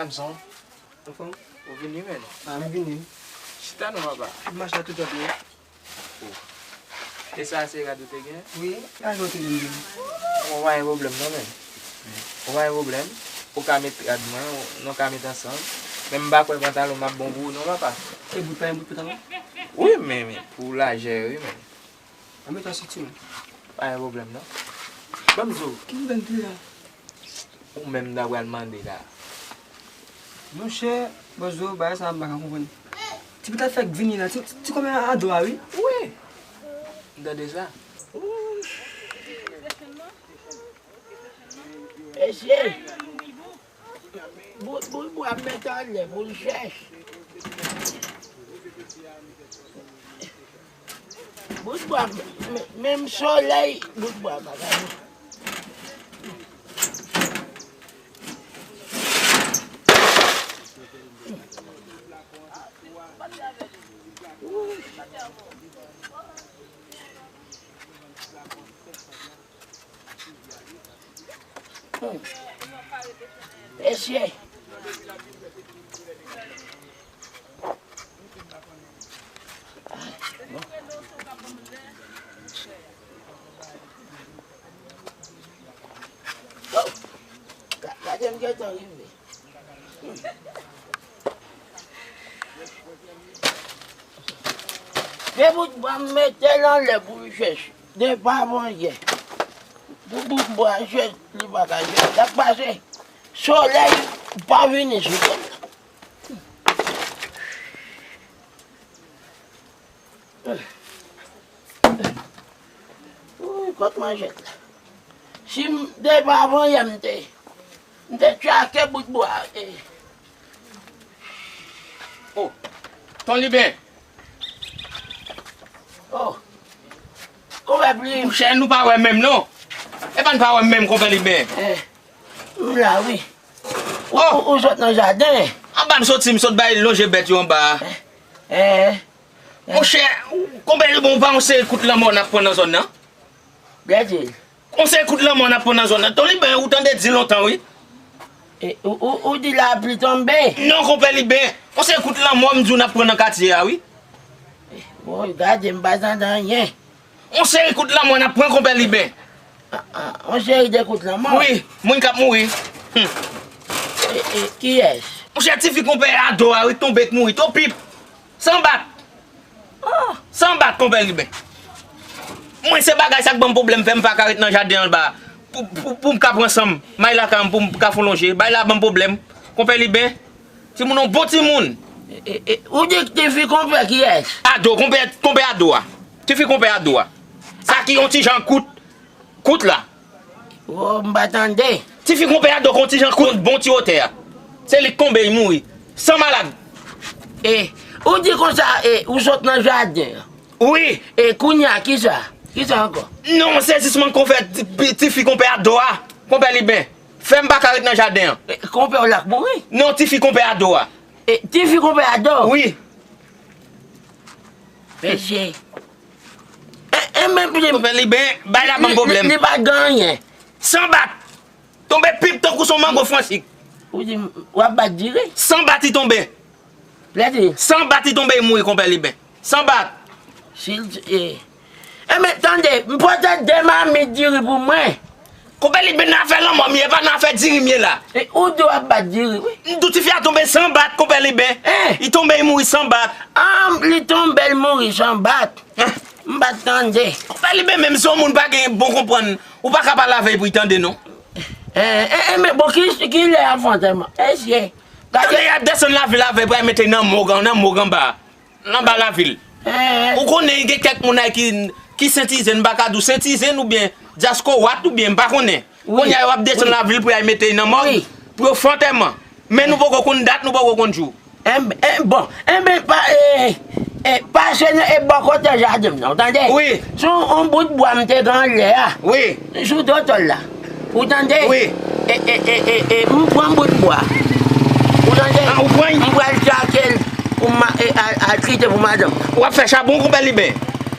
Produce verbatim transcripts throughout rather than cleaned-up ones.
Samson, anfòm? Ou vini, menm? A, m vini. Chita non, papa. M mache la tout ap ye. E sa se rad ou te gen? Wi, rad ou te gen. Bon, pa gen pwoblèm non, menm. Ou pa gen pwoblèm. Ou ka met rad mwen, nou ka met ansanm. Men m pa kwè pantalon m ap bon pou ou non, papa. E bout pa gen bout pantalon? Wi, men, men pou lajè, wi, men. An met yon senti, men. Pa gen pwoblèm, non. Ban m di w. Ki pwoblèm ki la? Ou menm m ta pral mande la. Monchè, bòs do, bagay sa a m pa ka konprann. Ti pita fèk vini la, ti, ti konbyen a do a, wi? Wi. M tande sa. Mesye, bout, bout bwa m mete anlè pou l chèch. Bout bwa, men, menm solèy, bout bwa pa ka. Mesye. Oh, ga-, gade m gentan rive. De bout bwa m mete l anlè pou l chèch. De pa vann yè. Pou bout bwa chèch, li pa ka chèch. L ap pase. Solèy pa vini sou tèt la. Woy, kot manchèt la? Si m te pa vann yè, m te, m te tchake bout bwa, e. Oh, Ton Liben. Oh. Konpè Plim. Monchè, nou pa wè menm non. E pa n pa wè menm, Konpè Liben. Eh. M la, wi. Ou, oh, ou, ou sot nan jaden? Anba m soti, m sot bay lonje bèt yo anba a. Eh, eh, eh. Monchè, Konpè Liben, ou pa yon seri kout lanmò n ap pran nan zòn nan? Byen di l. Yon seri kout lanmò n ap pran nan zòn nan. Ton Liben, ou tande di lontan, wi. E, ou, ou, ou di lapli tonbe? Non, Konpè Liben. Yon seri kout lanmò, m di w, n ap pran nan katye a, wi. Bon, gade, m pa tande anyen. Yon seri kout lanmò n ap pran, Konpè Liben. Ah, ah, yon seri de kout lanmò? Wi, moun k ap mouri. Hmm. E, e, kiyès? Monchè, tifi Konpè Ado a, wi, tonbe k mouri, tou pip. San bat. Oh. San bat, Konpè Liben. Mwen, se bagay sa k ban m pwoblèm, fè m pa ka ret nan jaden anba a. Pou, pou, pou m ka pran san m, m al lakay m pou m ka fon lonje. Bagay la ban m pwoblèm, Konpè Liben. Timoun, yon bon timoun. E, e, e, ou di tifi Konpè kiyès? Ado, Konpè, Konpè Ado a. Tifi Konpè Ado a. Sa ki yon ti jan kout, kout la. Oh, m pa tande. Tifi Konpè Ado k yon ti jan kout, bon ti wotè a. Se li k tonbe, li mouri. San malad. E, ou di konsa, e, ou sot nan jaden an? Wi. E kounye a, kisa? Kisa ankò? Non, sezisman Konpè, ti, tifi Konpè Ado a. Konpè Liben. Fè m pa ka ret nan jaden an. E, konpè w la k mouri? Non, tifi Konpè Ado a. E, tifi Konpè Ado? Wi. Mesye. E, e, men, men, Konpè Liben, bay la ban m pwoblèm. Li, li pa gen anyen. San bat. Tonbe pip tankou se yon mango fransik. Ou di, w ap bat diri? San bat li tonbe. Lè di. San bat li tonbe, li mouri, Konpè Liben. San bat. Si l, e. E men, tande, m pote de mamit diri pou mwen. Konpè Liben, nan afè lanmò m ye, e pa nan afè diri m ye la. E ou di w ap bat diri, wi. M di w tifi a tonbe san bat, Konpè Liben. Hein? Li tonbe, li mouri san bat. Ah, li tonbe, li mouri san bat. Hein? M pa t tande. Konpè Liben, menm si yon moun pa gen bon konprann, ou pa ka pale avè l pou l tande, non. Eh, eh, eh, men bon, ki, ki lè y ap fè antèman? Mesye, gade. Tande, y ap desann lavil avè l, pral mete nan mòg, nan mòg anba a. Anba lavil. Eh. Ou konnen gen kèk moun ay ki, ki sentizen, m pa ka di w sentizen oubyen dyaskowat oubyen m pa konnen. Wi. Kounye a yo ap desann lavil pou y al mete l nan mòg, wi, pou yo fè antèman. Men nou poko konn dat, nou poko konn jou. Enben, en, bon, enben, pa, e, e, pase nan, e, bò kote jaden m nan, ou tande? Wi. Sou yon bout bwa m te gen anlè a. Wi. Sou do tòl la. Ou tande? Wi. E, e, e, e, e, m pran bout bwa. Ou tande? Ah, ou pran? M pral tchake l pou ma, e, al, al kite pou madanm. W ap fè chabon, Konpè Liben?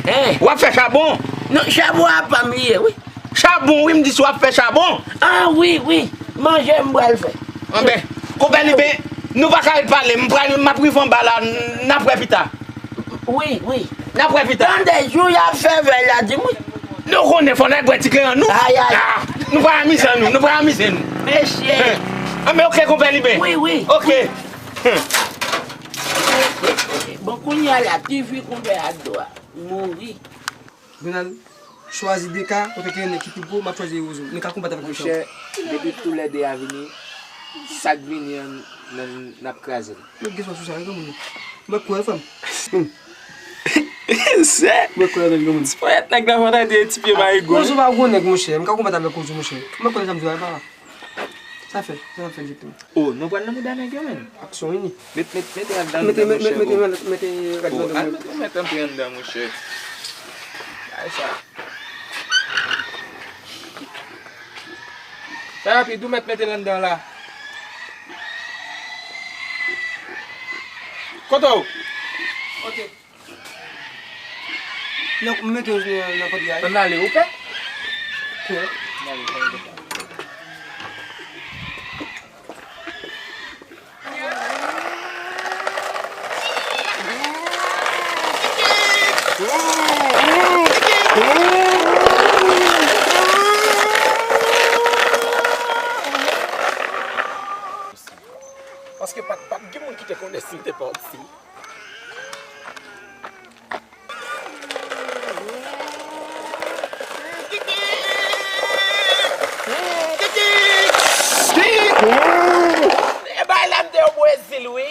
Hein? W ap fè chabon? Non, chabon a pa m li ye, wi. Chabon, wi, m di si w ap fè chabon. Ah, wi, wi. Manje m pral fè. Anben, Konpè Liben, nou pa ka ret pale, m pral, m ap rive anba la, n ap wè pita. Wi, wi. N ap wè pita. Tande, jou y ap fè vèy la, di m wi. Nou konnen fò n al bwè ti kleren nou. Ay, ay. Ah, nou pral amize nou, nou pral amize nou. Mesye. Anben, oke, konpè Liben. Wi, wi. Oke. Bon, kounye a la, ti vi konpè a dwa mouri. Donald, chwazi de ka, kote ke nèg ki pi gwo, m ap chwazi Ewozo. Nou ka konbat avèk mechan. Monchè, depi toulède a vini, sa k vini an, n, n ap kraze l. Mwen gen swa sou sa, wi, granmoun. Mwen kwè, frè m. Sè. Mwen kwè, granmoun. Ti ponyèt nèg la fò ta di ti pye mayigo. Ewozo pa gwo nèg, monchè. M ka konbat avèk Ewozo, monchè. Mwen kwè sa m di la, pa. Sa fè, sa n ap fè egzakteman? Oh, nou pral nan mouda nèg yo, menn. Aksyon, wi. Met, met, mete al nan, mete, mete, mete, mete rad nan. Oh, al mete, mete antre anndan, monchè. Ay, sa. Fè rapid, ou mèt mete l anndan la. Kote w? Ok. Non, m mete yo nan, nan pòt la. Ann ale, ou pè? Pè. Ann ale, ann ale. Paske pa t, pa t gen moun ki te konnen si m te pati. E bay la m te yo Brezil, wi.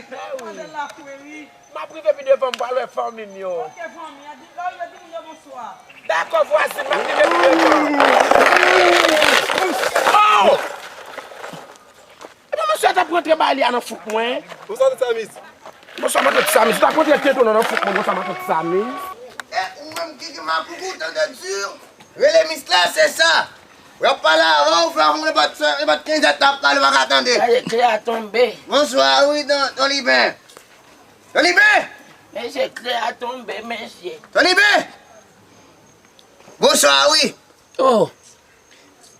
M ap rive pi devan, m pral wè fanmi m yo. Dakò, vwazin, m ap rive pi devan. Oh! Epi mesye a t ap rantre bay li a nan fouk mwen. Bonswa, tout sa, mis. Bonswa, matant Samis. Ou t ap rantre tete w nan, nan fouk mwen. Bonswa, matant Samis. E ou menm ki gen makout ou, tande di. Rele mis la, se sa. W ap pale avè w, fè w konn e pa t, e pa t kenz èt l ap pale, w pa ka tande. Gade, klè a tonbe. Bonswa, wi, Don, Don Liben. Don Liben! Mesye, klè a tonbe, mesye. Don Liben! Bonswa, wi. Oh.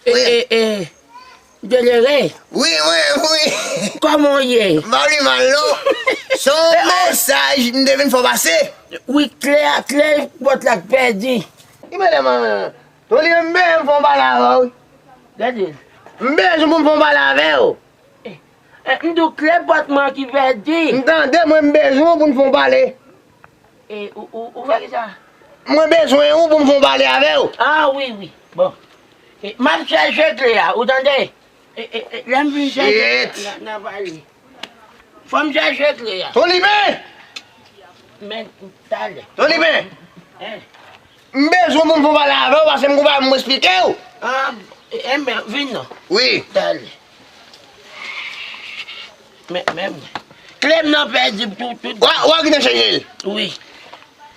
E, wi. E, e, Delere. Wi, wi, wi. Kòman w ye? M pa pi mal, non. Se yon mesaj m te vin fè w pase. Wi, klè, klè pòt la k pèdi. Ki mele manman? Tony, m bezwen m fè yon pale avè w. Gade. M bezwen pou m fè yon pale avè w. E, e, m di w klè pòt mwen ki pèdi. M tande, mwen m bezwen w pou n fè yon pale. E, ou, ou, ou fè kisa? Mwen bezwen ou pou m fè yon pale avè w. Ah, wi, wi. Bon. E, m ap chèche klè a, ou tande? E, e, e, lè m fin chèche, n a, n a pale. Fò m chèche klè a. Tony, men! Men, talè. Tony, men! Hein? M bezwen pou m fè yon pale avè w, paske m gon bagay pou m esplike w. Ah, enben, vin non. Wi. Talè. Men, men, klè m nan pèdi tout, tout. Wa, wa gentan chanje l. Wi.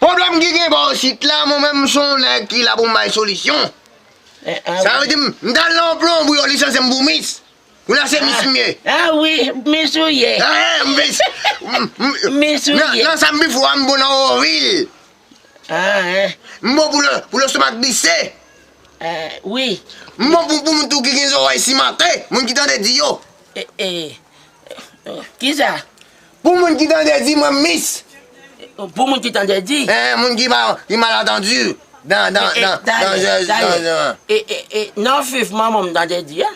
Pwoblèm ki gen bò isit la, mwen menm m se yon nèg ki la pou m bay solisyon. Eh, ah, sa wi. Vle di m, m t al nan yon plonbri, yo lisanse m pou mis. Kounye a se mis m ye. Ah, wi, mis ou ye. Eh, mis. M, m, mis ou ye. Nan, nan sa m pi fò a, m bon nan Wovil. Ah, eh. M bon pou le, pou lestomak glise. Eh, wi. M bon pou, pou moun tou ki gen zòrèy simante, moun ki tande di yo. Eh, eh. Kisa? Pou moun ki tande di mwen mis. Pou moun ki tande di? Eh, moun ki pa, ki malantandi. Dan, dan, eh, eh, dan, talè, dan, talè. Dan, dan. Eh, eh, eh, non, fif, manman m tande di, a.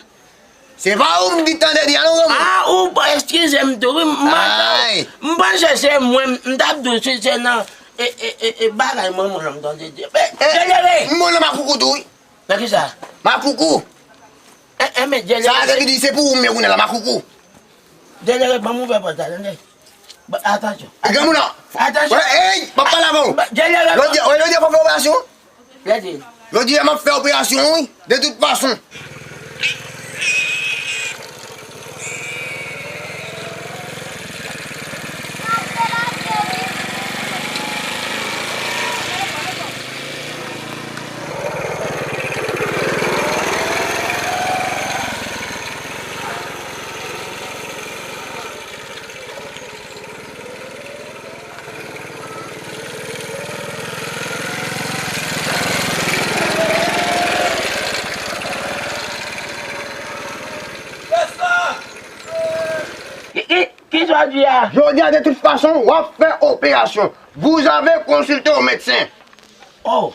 Se pa ou m ki tande di a non, granmoun. Ah, ou, eskize m tou, wi, m, m panse se mwen, m t ap di w si se nan, e, e, e, e, bagay manman l m tande di. Men, eh, Delere! M bon nan makoukou tou, wi. Nan kisa? Makoukou. Eh, eh, men, Delere. Sa a te vin di se pou ou m ye kounye a la, makoukou. Delere, ban m ouvè pòt la, tande. Bon, atansyon. E granmoun nan. Atansyon. Wè, ey, m ap pale avè w. Bon, Delere. Lòt di, wè, lòt di, fò fè operasyon. Lè di. Yo di m ap fè operasyon wi, de tout fason. Jodi a. Jodi a, de tout fason, w ap fè operasyon. Vous avez consulté au médecin. Oh.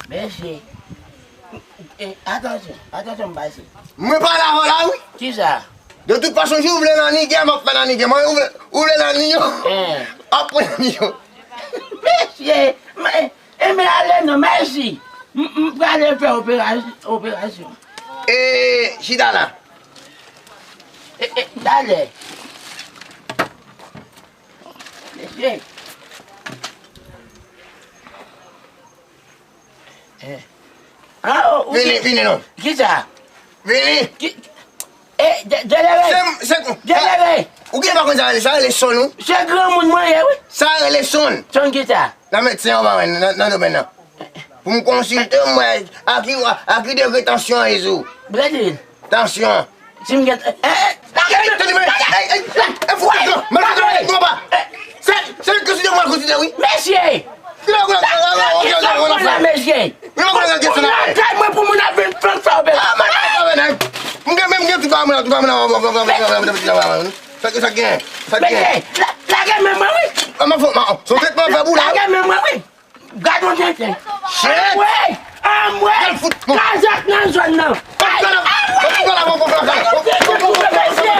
Mesye. E, atansyon, atansyon, m pase. Mwen pale avè w la, wi. Kisa? De tout fason, si w vle nan nigè, m ap fè nan nigè. Mwen, ou vle, ou vle nan nigè? Ap pran nan nigè. Mesye, men, enben ale non, mèsi. M, m prale fè operasyon, operasyon. E, chita la. E, e, talè. Mesye. Eh. Ah, oh, vini, vini non. Kisa? Vini. Ki, eh, de, deleve. Se, se, deleve. Ou gen pa konn sa rele, sa rele sonn, wi. Se granmoun mwen ye, wi. Sa rele sonn. Sonn kisa? Nan medsen an, nan, nan domèn nan. Pou m konsilte, m wè a ki, a ki degre tansyon an ye sou. Bredil. Tansyon. Si m gen, eh, eh, lage men, lage men, lage men, lage men, lage men, lage men, lage men. Se, se li k konsidere mwen konsidere, wi. Mesye! Lage men, lage men, lage men, lage men, lage men. Mesye! Lage men, lage men, lage men. Ou lakay mwen pou moun ap vin flank fè operasyon. Ah, man, lage men, nèg. M gen, men m gen tout bagay mwen la, tout bagay mwen la. Sa, sa gen, sa gen. Mesye, la, lage men mwen, wi. Ah, man, fò, man, se yon tretman fè pou la. Lage men mwen, wi. Gad yon tenten. Shit! Anmwey! Anmwey! Kazèk nan zòn nan! Anmwey! Gad yon tenten pou fè mesye!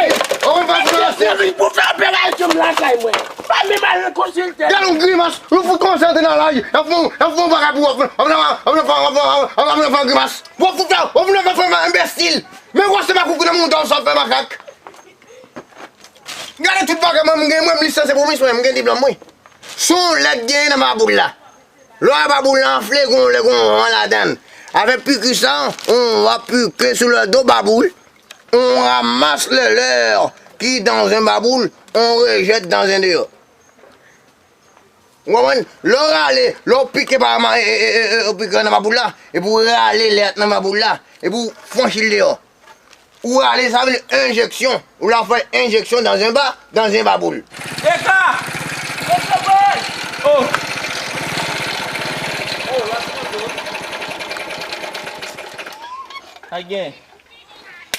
Mesye vin pou fè operasyon m lakay mwen. Pa menm al konsilte. Gad yon grimas! Yon fout konsa antre nan lari. Y ap fè yon, y ap fè yon bagay pou w ap fè, ap fè, ap fè, ap fè, ap fè, ap fè, ap fè, ap fè grimas. W ap fout fè, w ap fout fè enbesil. Men w se pa koukou nan moun w sa w ap fè makak. Gade tout bagay mwen, mwen gen, mwen, m lisanse pou misyon, m gen diplòm mwen. Son lè k genyen nan baboul la. Lè w wè baboul la anfle, gon lè gon van ladan l. Avèk piki sa, on va piquer sur le dos baboul, on ramasse les leurs qui dans un baboul, on rejette dans un dehors. Ou konprann? Lè w rale, lè w pike pa ma, e, e, e, e, ou pike nan baboul la, epi w rale lè a nan baboul la, epi w franchi l deyò. Ou rale, sa vle di enjeksyon. Ou la fè enjeksyon dans un ba, dans un baboul. Eka! Eka, boy! Oh! Oh, la foto. Sa gen?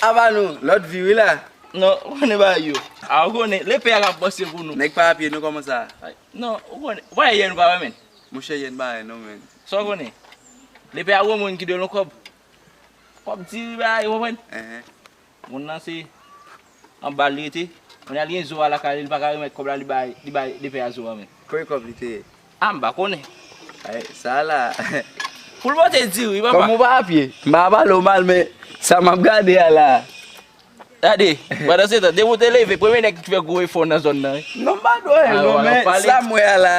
Aba nou, lòt vi wi la. Non, ou konnen bagay yo. A, ou konnen, lepè a k ap panse pou nou. Nèg pa apye nou, kòman sa? Ay, non, ou konnen. Ou pa wè yè nou pa wè, menn. Monchè, yè n pa wè, non, menn. Sa w konnen? Lepè a gwo moun ki dwe l yon kòb. Kòb diri bagay, ou konprann? Enhen. Moun nan se anba l rete. Kounye a li gen zo a lakay li, li pa ka remèt kòb la, li bay, li bay lepè a zo a menm. Konbyen kòb li te ye? A, m pa konnen. Ay, sa la. Pou l pote diri, papa. Kòm ou pa apye, m pa pale w mal, men sa m ap gade a la. Gade, pandan se tan, depi w te leve, premye nèg ki fè gwo efò nan zòn nan, wi. Non, m pa dwe, non, men sa m wè a la.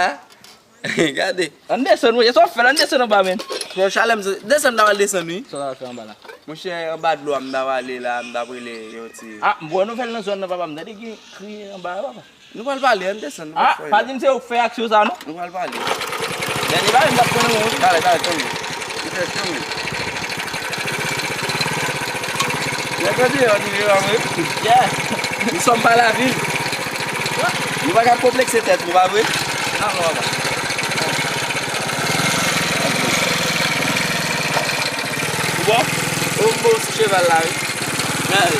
Gade. Ann desann, wi. Sa w ap fè la? Ann desann anba, menn. Frè Chalè, m desann, m ta pral desann, wi. Sa w ta pral fè anba la? Monchè, anba dlo a, m ta prale la, m ta prale yon ti. A, m pran nouvèl nan zòn nan, papa. M tande gen kri anba a, papa. Nou pral pale, ann desann, nou pral fè. A, pa di m se ou k fè aksyon sa, non? Nou pral pale. Dènye bagay, m t ap konnen ou, wi. Talè, talè, tann mwen. Ou fè tann mwen. Nèg yo deyò, nou ye, wi. Yeah. Nous sommes pas la ville. Nou pa ka konplekse tèt nou, pa vre? Non, non, non. Ou bon? Ou bon sou cheval la, wi. Men,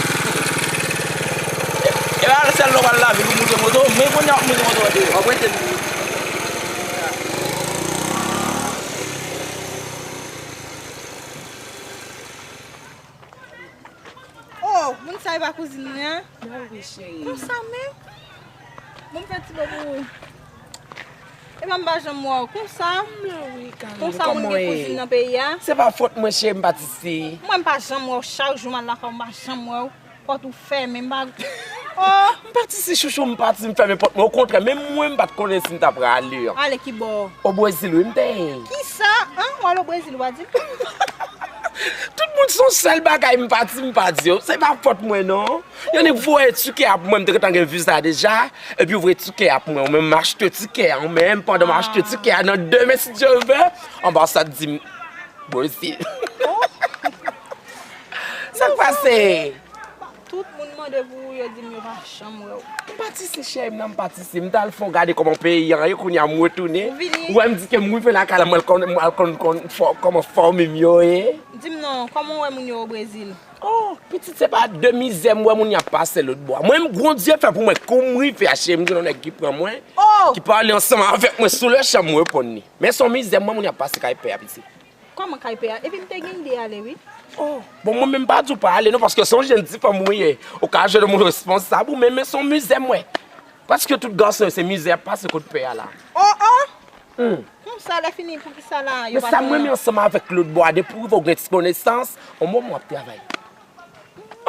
e pa sèl lè w pral lavil ou moute moto, men kounye a w ap moute moto a deyò. W ap rete. Oh, moun sa e pa kouzin mwen an? Mwen wi, cheri. Konsa menm? Bon, m fè ti bo pou ou. Epa m pa janm wè w konsa. M la wi, Karen. Konsa moun gen kouzin nan peyi a? Se pa fòt mwen, cheri, m pati si. Mwen m pa janm wè w, chak jou m al lakay ou m pa janm wè w. Pòt ou fèmen, m pa. Oh! M pati si chouchou, m pati, m fèmen pòt mwen. Okontrè, menm mwen m pa t konnen si m ta prale. Ale ki bò? O Brezil wi m te ye. Kisa? An? W al o Brezil, w pa di m? Tout moun se yon sèl bagay m pa di, m pa di yo. Se pa fòt mwen non. Yon nèg voye tikè a pou mwen, m te gentan gen viza deja. Epi ou voye tikè a pou mwen, ou menm m achte tikè a, ou menm pandan m achte tikè a, nan demen si Dye vle, anbasad di m Brezil. Sa k pase? Tout moun Depi yo di m yo pa janm wè w. M pa tise cheri m nan, m pa tise. M t al fè yon gade kòman peyi an ye, kounye a m retounen. Ou vini? Ou wè m di ke m rive lakay la, mwen al konn, mwen al konn, konn fò, kòman fanmi m yo ye. Di m non, kòman w wè moun yo o Brezil? Oh, pitit, se pa de mizè m wè moun y ap pase lòt bò a. Mwen, m, Bondye fè pou mwen, kou m rive a, cheri m, gen yon nèg ki pran mwen, ki pale ansanm avèk mwen sou le chan, m reponn li. Men se yon mizè m wè moun y ap pase kay pè a, pitit. Kòman kay pè a? Epi m te gen ide ale, wi. Oh, bon, mwen menm pa di w pa ale non, paske se yon jèn ti fanm ou ye. Ou ka jwenn yon moun responsab ou, men, men se yon mizè m wè. Paske tout gason yo se mizè y ap pase kot pè a la. Oh, oh! Hmm. Konsa, lè fini, poukisa la yo pa te... Men sa m renmen ansanm avèk lòt bò a, depi w rive w gen ti konesans, yon moman w ap travay.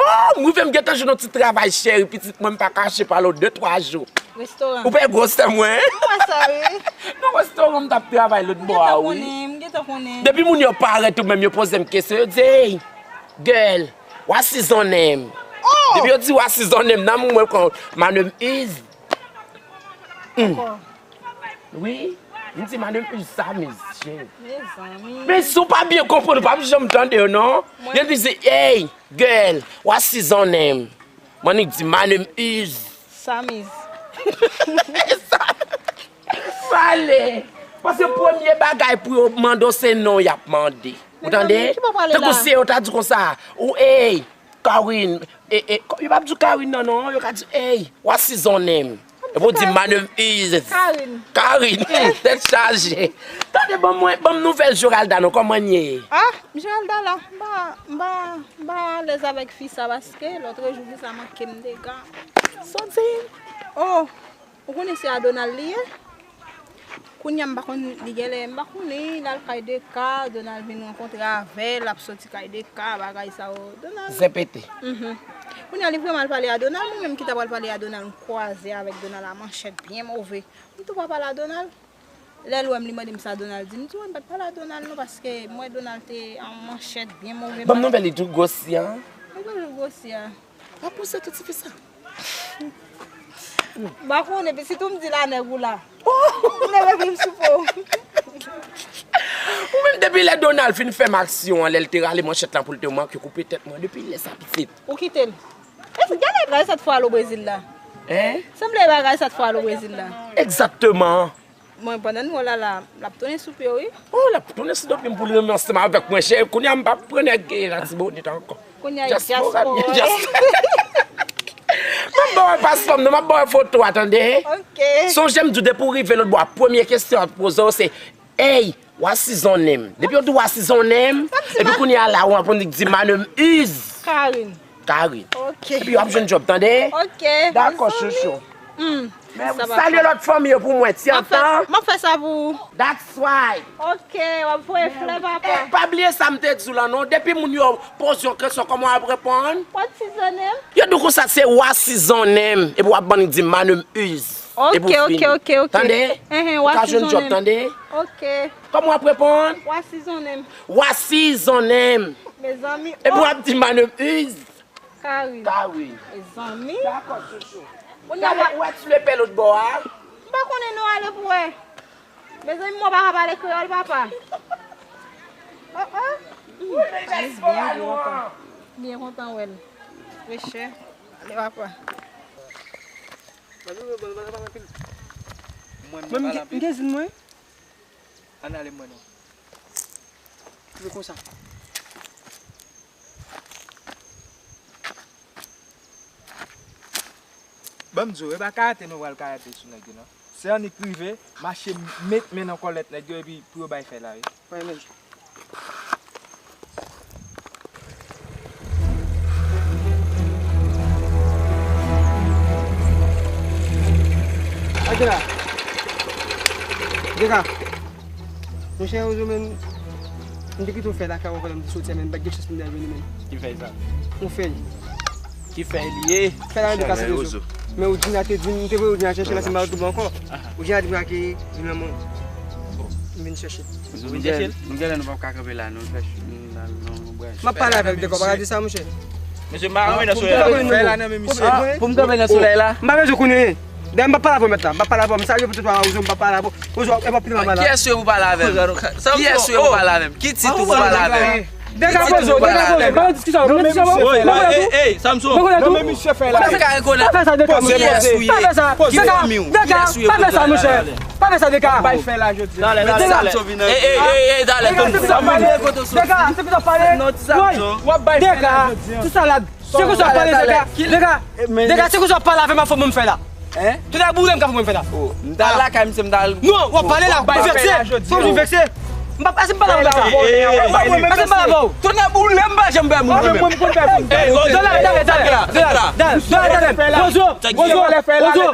Oh, m rive m gentan jwenn yon ti travay, cheri, pitit mwen, m pa kache pale w de twa jou. Restoran. Ou pa gwosè mwen? M wè sa, wi. Nan restoran m t ap travay lòt bò a, wi. M gentan konnen, m gentan konnen. Depi moun yo parèt ou menm, yo poze m kesyon, yo di, "Hey, girl, what is your name?" Oh! Depi yo di, "What is your name?" Nan mwen, "My name is." Hmm. Wi, m di, "My name is Samiz, cheri." Mezanmi. Men si w pa byen konprann, ou p ap janm tande yo, non. Mwen... Yo di, "Hey, girl, what is your name?" Mwen di, "My name is." Samiz. Pale. Paske premye bagay pou yo mande w, se non y ap mande. Ou tande? Mezanmi, ki pa pale la? Tankou si yo ta di konsa, ou, "Hey, Kawin." E, e, yo p ap di Kawin nan non, yo ka di, "Hey, what is your name?" Epi w di, "My name is." Kawin. Kawin. Tèt chaje. Tande, ban mwen, ban m nouvèl Geralda non, kòman l ye? Ah, Geralda la, m pa, m pa, m pa alèz avèk fi sa, paske lòtrejou fi sa manke m dega. Sa w di? Oh. Ou konnen se a Donald li ye? Kounye a m pa konn, li genlè, m pa konnen, l al kay Deka, Donald vin rankontre avè l, l ap soti kay Deka, bagay sa yo. Donald. Zen pete. Mhm. Kounye a li vrèman al pale a Donald, mwen menm ki ta pral pale a Donald, m kwaze avèk Donald a manchèt byen move. M tou pa pale a Donald. Lè l wè m, li mande m sa Donald di m. M di, "Wi, m pa t pale a Donald non, paske m wè Donald te an manchèt byen move." Ban m nouvèl li tou gwosi a. Li toujou gwosi a. Pa pouse tout tifi sa. M pa konnen, epi sitou m di la nèg ou la. M leve epi m sou po. Ou menm depi lè Donald fin fè m aksyon an, lè l te rale manchèt la pou l te manke koupe tèt mwen, depi lè sa pitit. Ou kite l. Eske gade bagay sa t fè w al o Brezil la? Hein? Sanble bagay sa t fè w al o Brezil la. Egzakteman. Mwen, pandan nou la la, l ap tounen sou pye w, wi. Oh, l ap tounen sou do pye m pou l renmen ansanm avèk mwen, cheri. Kounye a, m p ap pran nèg, eh, Latibonit ankò. Kounye a, diaspora. Diaspora. M ap ba w paspò m nan, m ap ba w foto a, tande? Ok. Sonje m di w, depi w rive lòt bò a, premye kesyon y ap poze w se, "Hey, what is your name?" Depi yo di w, "What is your name?" Epi kounye a la, w ap di, "My name is." Karine. Karine. Ok. Epi w ap jwenn djòb, tande? Ok. Dakò, chouchou. Hmm. Men salye lòt fanmi yo pou mwen, ti antan. M ap fè sa pou ou. That's why. Ok, w ap voye flè, papa. Eh, pa bliye sa m te di w la, non. Depi moun yo poze yon kesyon, kòman w ap reponn? What is your name? Yo di w konsa, se "What is your name?" Epi w ap bann di, "My name is." Ok, ok, ok, ok. Tande? Ou ka jwenn djòb, tande? Ok. Kòman w ap reponn? What is your name? What is your name? Mezanmi. Epi w ap di, "My name is." Karine. Karine. Mezanmi. Dakò, chouchou. Kounye a, ou wè ti lepè lòt bò a? M pa konnen non, ale pou wè. Mezanmi, mwen pa ka pale kreyòl, papa. Oh, oh. Wi, men diaspora nou an. Byen kontan wè l. Frechè. Ale, papa. Mwen, m gen, m gen zin mwen. Ann ale mwen non. Li konsa. Ban m di w, e pa karate nou pral karate sou nèg yo non. Se annik rive, mache met men nan kòlèt nèg yo epi pou yo bay fè la wi. Mwen menm. Adela. Adela. Monchè, Ozo, men, m te kite yon fèy lakay ou pandan m te soti a, men m pa t gen chans pou m te al jwenn li, men. Ki fèy sa? Yon fèy. Ki fèy li ye? Fèy la, m te kase rezo. Men Odina te di m, m te voye Odina chèche l, se m pa retwouve l ankò. Odina di m ke li nan men w. M vin chèche l. Ozo, nou genlè, nou genlè nou p ap ka kanpe la, non, nou fè ch-, nou al nan yon branch. M ap pale avè l dekò, pa di sa, monchè. Mesye, m pa renmen nan solèy la. Pou m kanpe nan solèy la. M pa bezwen konnen. Dayè, m p ap pale avè w mèt la. M p ap pale avè w. M salye pou tout wa, Ozo, m p ap pale avè w. Ozo, e pa pile mama la. Kiyès ou ye pou pale avè m? Kiyès ou ye pou pale avè m? Ki tit ou pou pale avè m? Deka, poze w, Deka, poze w. Pa nan diskisyon, pa nan diskisyon, non. Ey, ey, Samson. Mwen konnen tou. Non, men misye fè la. Pa fè sa, Deka, monchè. Pa fè sa. Deka, Deka, pa fè sa, monchè. Pa fè sa, Deka. Bay fè la jodi a. Talè, talè, talè. Ey, ey, ey, ey, talè. Deka, se konsa w pale. Deka, se konsa w pale. Woy, Deka, tout sa la. Se konsa w pale, Deka. Deka, Deka, se konsa w pale avè m, fò mwen fè la. Hein? Tout a boule m ka fè mwen fè la. Oh, m ta lakay misye, m ta. Non, w ap pale la, m vekse. Fò m vin vekse. M pa pase m pale avè w sa. Pase m pale avè w. Tout a boule m pa janm pè moun. Mwen, mwen, mwen pè moun. Talè, talè, talè, talè. Wozo, Wozo, Wozo,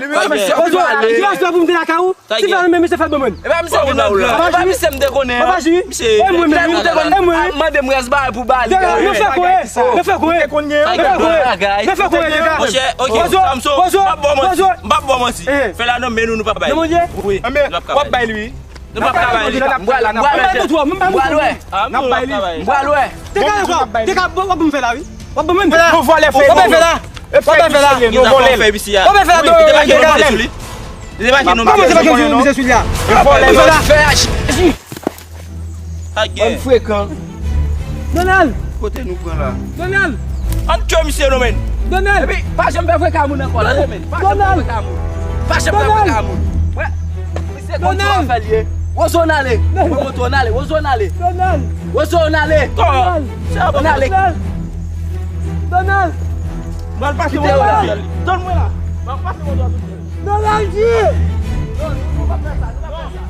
Wozo, pou m te lakay ou. Ti fè anmè misye fè domèn. E pa misye te nan plan. E pa misye m te konnen. Papa Ji. Misye. E mwen menm. Misye te konn ap mande m rès bagay pou ba li. Nan fè kwe. Nan fè kwe. Nan fè kwe. Nan fè kwe, Deka. Monchè, ok. Samson, m p ap ba w manti. M p ap ba w manti. Fè la nan men nou, nou p ap bay li. Wi. W ap bay li, wi. Nou p ap ka bay li. M pral, m pral wè. M pral wè. M pral wè. Deka, Deka, w ap ban m fè la, wi. W ap ban mwen. Nou vòlè fè. W ap fè la. W ap fè la. Nou vòlè. W ap fè la. Li te make non misye sou li. Li te make non misye sou li a. Vòlè. Fè la. Bann frekan. Donald. Kote nou pran la? Donald. Ann tchwe misye non men. Donald. Epi pa janm fè frekan moun ankò la men. Pa janm fè frekan moun. Pa janm fè frekan moun. Wè. Misye konn sa w ap fè l ye. Wozo n ale. Mwen montre w n ale. Wozo n ale. Donald. Wozo n ale. Donald. N ale. Donald. Donald. Mwen al pase mwen la. Tann mwen la. Mwen al pase mwen la. Donald J. Non, nou pa fè sa, nou pa fè sa.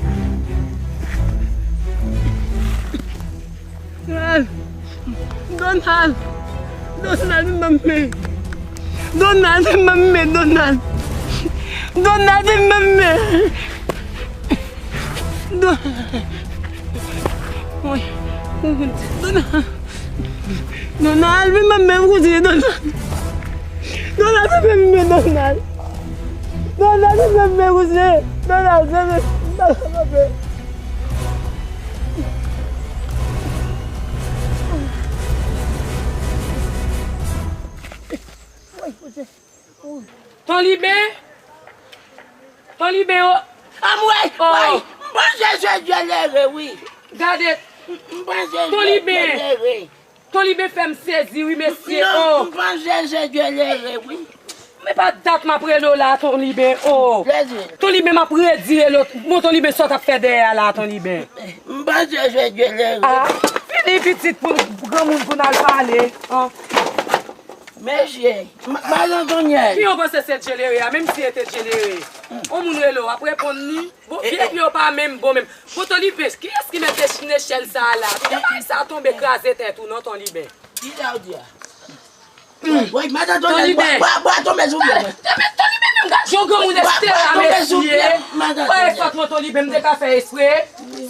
Donald. Donald. Donald, vin ban m men. Donald, vin ban m men, Donald. Donald, vin ban m men. Donald. Woy. Donald. Donald, vin ban m men, kouzin, Donald. Donald, vin ban m men, Donald. Donald, vin ban m men, kouzin. Donald, vin ban m men. Woy, kouzin. Ton Liben? Ton Liben, o. Anmwey, woy, m panse se Dyelere, wi. Gade. M panse se Dyelere. Ton Liben fè m sezi, wi, mesye, o. M panse se Dyelere, wi. Men pa dat m ap rele w la, Ton Liben, o. Ton Liben, m ap redi rele w. Bon, Ton Liben, sa w t ap fè dèyè a la, Ton Liben? M panse se Dyelere. A, vini pitit pou granmoun pou n al pale. Mesye, m- Madan Tonyèl. Ki yon panse se Djelere a, menm si e te Djelere. On moun rele w, w ap reponn li. Bon, vye pye w pa menm bon menm. Bon, Ton Liben, kiyès ki mete nechèl sa a la? Kite bagay sa a tonbe kraze tèt ou non, Ton Liben. Kisa w di a? Woy, Madan Tonyèl, bwa, bwa, bwa tonbe sou pye mwen. Ton Liben menm gad jan granmoun estera, mesye. Woy, fòt mwen, Ton Liben, m te ka fè espre.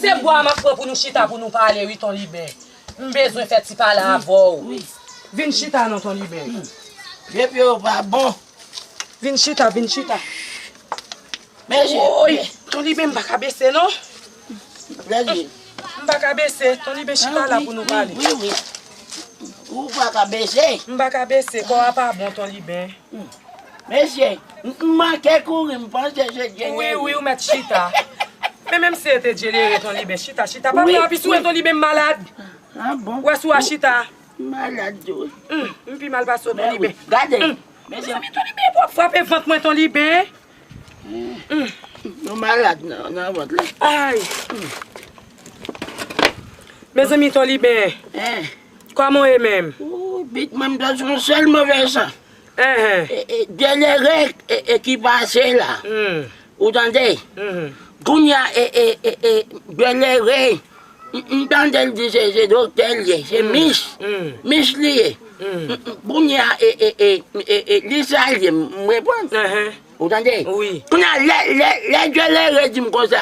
Se bwa m ap pran pou nou chita pou nou pale, wi, Ton Liben. M bezwen fè ti pale avè w. Wi. Vin chita non, Ton Liben. Vye pye yo pa bon. Vin chita, vin chita. Mesye. Woy, Ton Liben, m pa ka bese non. M pa ka bese, Ton Liben, chita la pou nou pale. Wi, wi. Ou pa ka bese. M pa ka bese, kò a pa bon, Ton Liben. Mesye, m- m manke kouri, m panse se Djeneri. Wi, wi, ou mèt chita. Men menm si e te Djeneri, Ton Liben, chita, chita. Pa pran api sou mwen, Ton Liben, m malad. A bon? Wè si w a chita. M malad tou. Hum, m pi mal pase w, Ton Liben. Gade. Hum. Mezanmi, Ton Liben, pou w ap frape vant mwen, Ton Liben. Hum. Nou malad nan, nan vant la. Ay. Mezanmi, Ton Liben. Hein. Kòman w ye menm? Ou, bit mwen, m ta sou yon sèl move san. Enhen. E, e, Djelere, e, e, ki pase la. Hmm. Ou tande? Mhm. Kounye a, e, e, e, e, Djelere, m, m tande l di se, se doktè l ye, se mis. Mis li ye. M, m, kounye a, e, e, e, e, e, li sa l ye, m, m reponn. Enhen. Ou tande? Wi. Kounye a, lè, lè, lè Djelere di m konsa,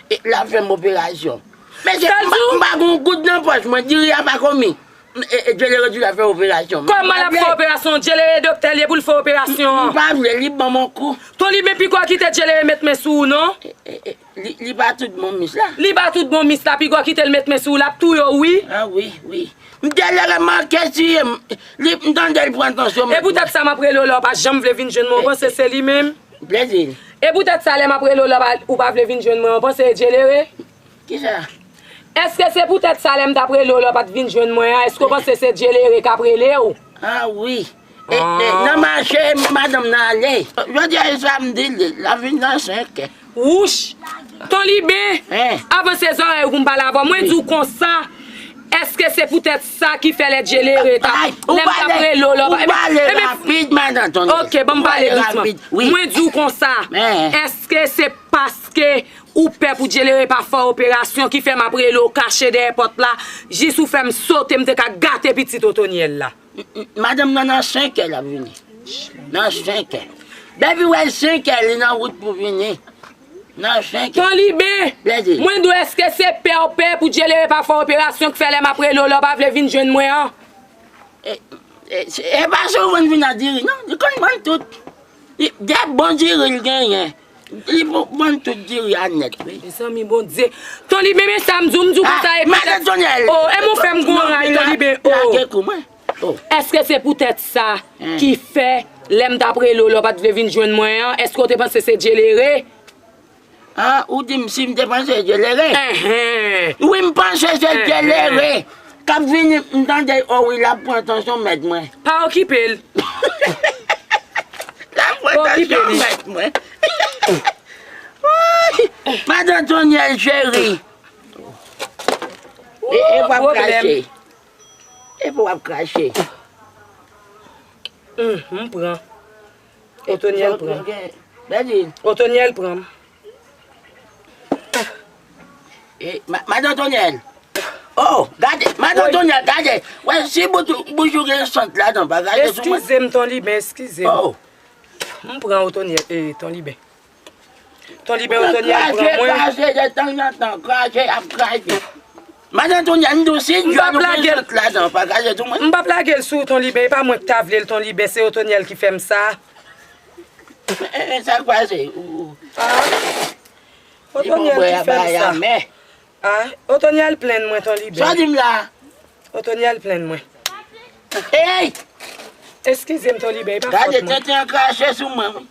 e, l ap fè m operasyon. Mesye, m pa, m pa gen yon goud nan pòch mwen, diri a pa komi. E, e, Djelere di l ap fè operasyon. Kòman l ap fè operasyon? Djelere doktè l ye pou l fè operasyon an. M pa vle, li ban m yon kou. Ton Liben, piko kite Djelere met men sou ou non. E, e, e, li, li pa tout bon mis la. Li pa tout bon mis la, piko kite l met men sou ou, l ap touye w wi. A wi, wi. M Djelere manke tiye m. Li, m tande l pran tansyon m. E poutèt sa m ap rele w la, w pa janm vle vin jwenn mwen, w panse se li menm? Plezi. E poutèt sa lè m ap rele w la, w pa, ou pa vle vin jwenn mwen, w panse e Djelere? Kisa? Èske se poutèt sa lè m t ap rele w lè w pa t vin jwenn mwen an, èske w panse se Djelere k ap rele w? Ah wi. E, e, nan mache, madanm nan ale. Jodi a e samdi, li, l ap vin nan senk è. Wouch! Ton Liben, avanse zòrèy ou pou m pale avè w. Mwen di w konsa, èske se poutèt sa ki fè lè Djelere t ap, lè m t ap rele w lè w pa, ou pale rapid, madan Tonyèl. Ok, ban m pale dousman. Mwen di w konsa, èske se paske ou pè pou Djelere pa fè operasyon ki fè m ap rele w kache dèyè pòt la, jis ou fè m sote, m te ka gate pitit Otonyèl la? Madanm nan nan senk è l ap vini. Nan senk è. Depi w wè l senk è, li nan wout pou vini. Nan senk è. Ton Liben, mwen di w, èske se pè w pè pou Djelere pa fè operasyon k fè lè m ap rele w lè w pa vle vin jwenn mwen an? E, e, se, e pa souvan l vin ak diri, non. Li konn vann tout. Li, de bon diri l genyen. Li pou vann tout diri a nèt, wi. Mezanmi, Bondye. Ton Liben, men sa m di w, m di w konsa, e madan Tonyèl. Oh, e mwen fè m gon ray, Ton Liben, oh. Lage kou mwen. Oh. Èske se poutèt sa ki fè, lè m t ap rele w, lè w pa t vle vin jwenn mwen an, èske w te panse se Djelere? Ah, ou di m si m te panse se Djelere? Enhen. Wi, m panse se Djelere. K ap vini, m tande, oh wi, l ap pran tansyon mèt mwen. Pa okipe l. L ap pran tansyon mèt mwen. Woy! Madan Tonyèl cheri. E, e w ap krache. E pou w ap krache. Hum, m pran. Otonyèl pran. Bèdi. Otonyèl pran. E, ma-, madan Tonyèl. Oh, gade, madan Tonyèl, gade. Wè, si bouch ou, bouch ou gen sant ladan, pa gade sou mwen. Eskize m, Ton Liben, eskize m. Oh. M pran Otonyèl, e, Ton Liben. Ton Liben, Otonyèl pran mwen. Krache, krache, de tanzantan, krache, ap krache. Madan Tonyèl, m di w si djòl ou gen sant ladan, pa krache sou mwen. M p ap lage l sou ou, Ton Liben, e pa mwen k ta vle l, Ton Liben, se Otonyèl ki fè m sa. E, e, sa k pase? Ou, ou. Ah. Otonyèl ki fè m sa. Ah, Otonyèl plenn mwen, Ton Liben. Sa w di m la? Otonyèl plenn mwen. Ey! Eskize m, Ton Liben, e pa fòt mwen. Gade, tenten an krache sou mwen, wi.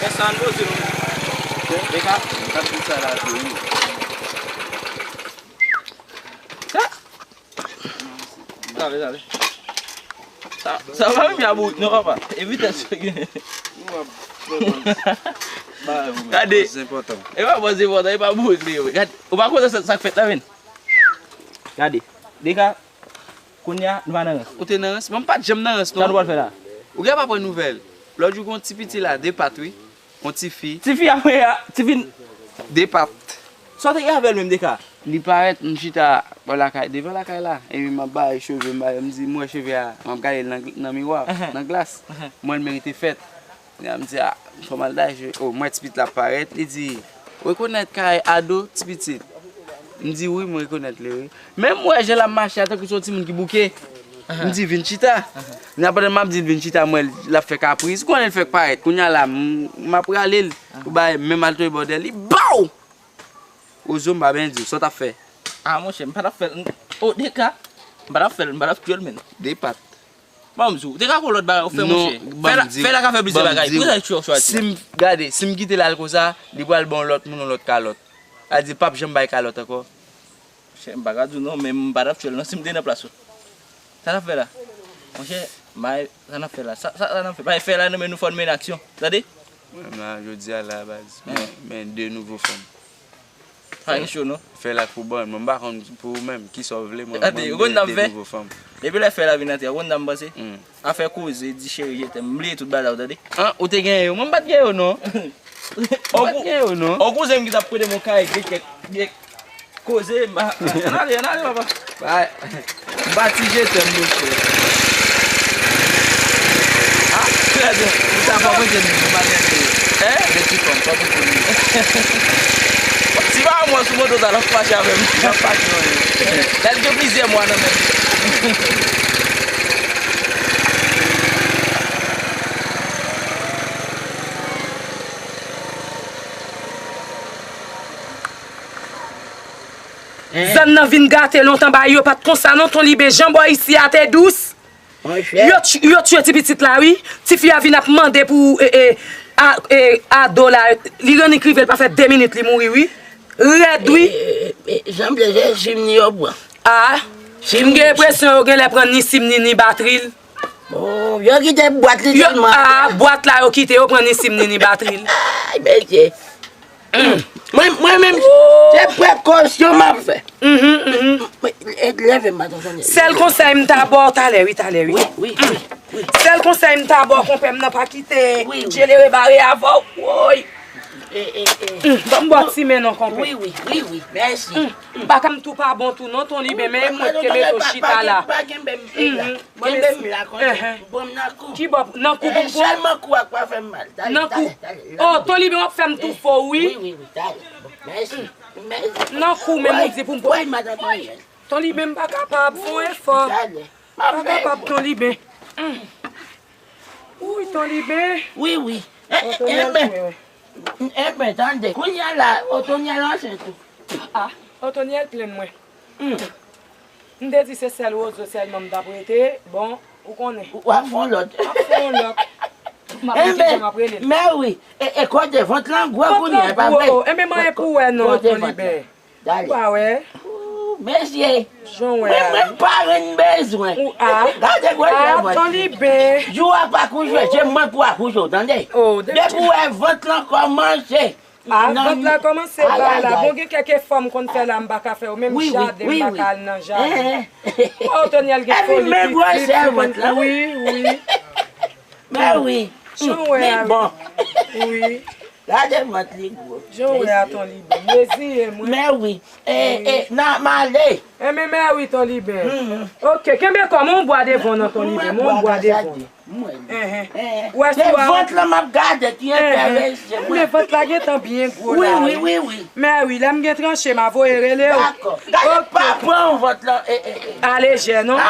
Pèsonn poze nou. Deka, m t ap di sa la tou, wi. Sa? Sa ale, sa ale. Sa, sa pa menm ya bourik non, papa. E vitès yo gen. Gade. E pa bòz enpòtan, e pa bourik li ye, wi. Gade, ou pa konnen sa, sa k fèt la, men. Gade. Deka, kounye a, nou pa nan rans. Ou te nan rans? Mwen, m pa t janm nan rans, non. Sa nou pral fè la? Ou gen pa pran nouvèl. Lòt jou, gen yon ti piti la, de pat, wi. Yon tifi. Tifi a, tifi. De pat. Sa w te gen avè l menm, Deka? Li parèt, m chita bò lakay, devan lakay la. Epi m ap bay cheve, m bay, m di, m wè cheve a, m ap gade l nan, nan miwa, nan glas. M wè l merite fèt. M di, a, fò m al bay cheve. O, m wè ti pit la ap parèt. Li di, ou rekonèt kay Ado, ti pitit? M di, wi, m rekonèt li, wi. Men m wè jan l ap mache a, tankou se yon timoun ki bouke. M di, vin chita. Nan pandan m ap di l vin chita, m wè l ap fè kapriz. Ou konnen l fèk parèt. Kounye a la, m, m ap rale l. Ou bay, menm al tonbe bò dèyè li. Baw! Ozo, m pa byen di w, sa w t ap fè? A, monchè, m pa t ap fè l. O, Deka. M pa t ap fè l, m pa t ap tchwe l menm. De pat. Ban m di w, ou te ka gon lòt bagay ou fè, monchè. Fè la, fè la ka fè plizyè bagay. Poukisa w chwazi? Si m, gade, si m kite l al konsa, li pral ban yon lòt moun yon lòt kalòt. Sa di l p ap janm bay kalòt ankò. Monchè, m pa ka di w non, men m pa t ap tchwe l non si m te nan plas ou. Sa n ap fè la? Monchè, may, sa n ap fè la? Sa, sa, sa n ap fè? Bay fè la non, men nou fò n mennen aksyon. Tande? Mwen menm la, jodi a la, baz. Men, men de nouvo fanm. Pa gen cho non. Fè l ak pou bann. Mwen m pa konn pou ou menm, kisa w vle, mwen, mwen m vle de nouvo fanm. Depi lè fè la vin antre, ou konn sa m panse? Afè koze, di cheri, je t'aime, m bliye tout bagay la, ou tande? An, ou te genyen yo? Mwen m pa t gen yo non. Mwen m pa t gen yo non. On kouzen m ki t ap prete m on kay, gen kèk, gen koze, m pa, ann ale, ann ale, papa. Bay. M pa ti je t'aime, monchè. Ah, trè byen. Ou ta pa manje m, m pa gen de, hein? De ti fanm, pa pou konnen. Si pa mwen sou moto sa, l ap fache avè m. L ap fache, wi. L gen plizyè mwa nan men l. Zòn nan vin gate lontan, bagay yo pa t konsa non, Ton Liben, jan bò isi a te dous. Yo tch-, yo tchwe ti pitit la wi. Tifi a vin ap mande pou, e, e, a, e, ado la. Li rannik rive, l pa fè de minit, li mouri wi. Rèd wi. Jan m te chèche sim ni yo pran. Ah, m gen enpresyon yo genlè pran ni sim ni, ni batri l. Oh, yo kite bwat li tèlman. Ah, bwat la yo kite, yo pran ni sim ni, ni batri l. Ay, mesye. Mwen, mwen menm, se prekosyon m ap fè. Leve m, madanm Sonia. Sèl konsèy m ta ba w talè, wi, talè, wi. Wi, wi, wi, wi. Sèl konsèy m ta ba w, konpè m nan pa kite djelere bare avè w. Woy. Ban m ba w ti men non, konpè. Wi, wi, wi, wi. Mèsi. Baka m tou pa bon tou non, Ton Liben, men e mwen k te mete w chita la. Pa kenbe m la. Kenbe m la konsa. Bon, m nan kou. Ki bò? Nan kou pou m pran? Sèlman kou a k pa fè m mal. Nan kou. Oh, Ton Liben w ap fè m tou fò wi. Wi, wi, wi, talè. Bon, mèsi. Mèsi. Nan kou, men m di pou m pran. Woy, madanm Ton Liben, m pa kapab, fè yon efò. Talè. M pa kapab, Ton Liben. Woy, Ton Liben. Wi, wi. Enben, tande. Kounye a la, Otonyèl ansent tou. Ah, Otonyèl plenn mwen. M te di se sèl Wozo sèlman m t ap rete. Bon, ou konnen. W ap fè yon lòt. M ap fè yon lòt. M ap rete, m ap rele l. Mèwi, e, e kote vant lan gwo kounye a, e pa vre? Vant lan gwo. Enben, m anyen pou wè non, Ton Liben. Ou pa wè? Mesye, jan w wè a. Mwen, mwen parenn bezwen. Gade gwo lè vant. Ton Liben. Jou a pa koujwe, se mwen pou akouche w, tande? Depi w wè vant lan kòmanse. Ah, vant la kòmanse ba la. Bon, gen kèk efò m konn fè la, m pa ka fè yo. Menm jaden, m pa ka al nan jaden. Otonyèl gen foli pitit. Wi, wi. Mèwi. Jan w wè a. Bon. Wi. Gade vant li gwo. Jan w wè a, Ton Liben. Reziye m wi. Mèwi. E, e, nan, m ale. Enben, mèwi, Ton Liben. Ok, kenbe kò m, yon bwa devan w nan, Ton Liben, yon bwa devan w. Mwen. Enhen. Wè si w a. Se vant lan m ap gade ki enterese mwen. Enben, vant la gentan byen gwo la wi. Wi, wi, wi. Mèwi, lè m gen tranche, m a voye rele w. Dakò. Gade, pa pran vant lan, e, e, e. Alejè, non?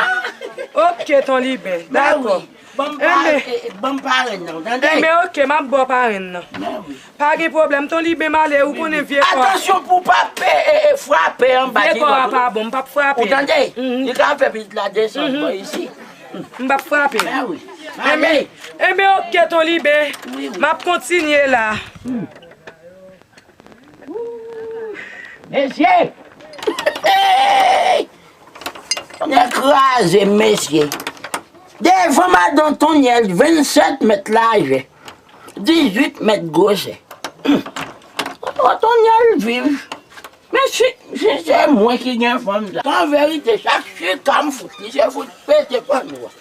Ok, Ton Liben. Dakò. Ban m parenn nan, w tande? Enben, ok, m ap ba w parenn nan. Pa gen pwoblèm, Ton Liben, m ale, ou konnen vye kò. Atansyon pou w pa pe, e, e, frape anba ti vant. Vye kò a pa bon, m p ap frape. Ou tande? Li ka fè pitit la desann bò isi. M p ap frape. Enben, enben, ok, Ton Liben, m ap kontinye la. Mesye! Hey! Nèg kraze m, mesye. Devan madan Tonyèl, vennsèt mèt lajè, dizuit mèt gwosè. Madan Tonyèl viv. Men si, si se mwen ki gen fanm sa. An verite, chak chika m fout li, se fout pete panno a.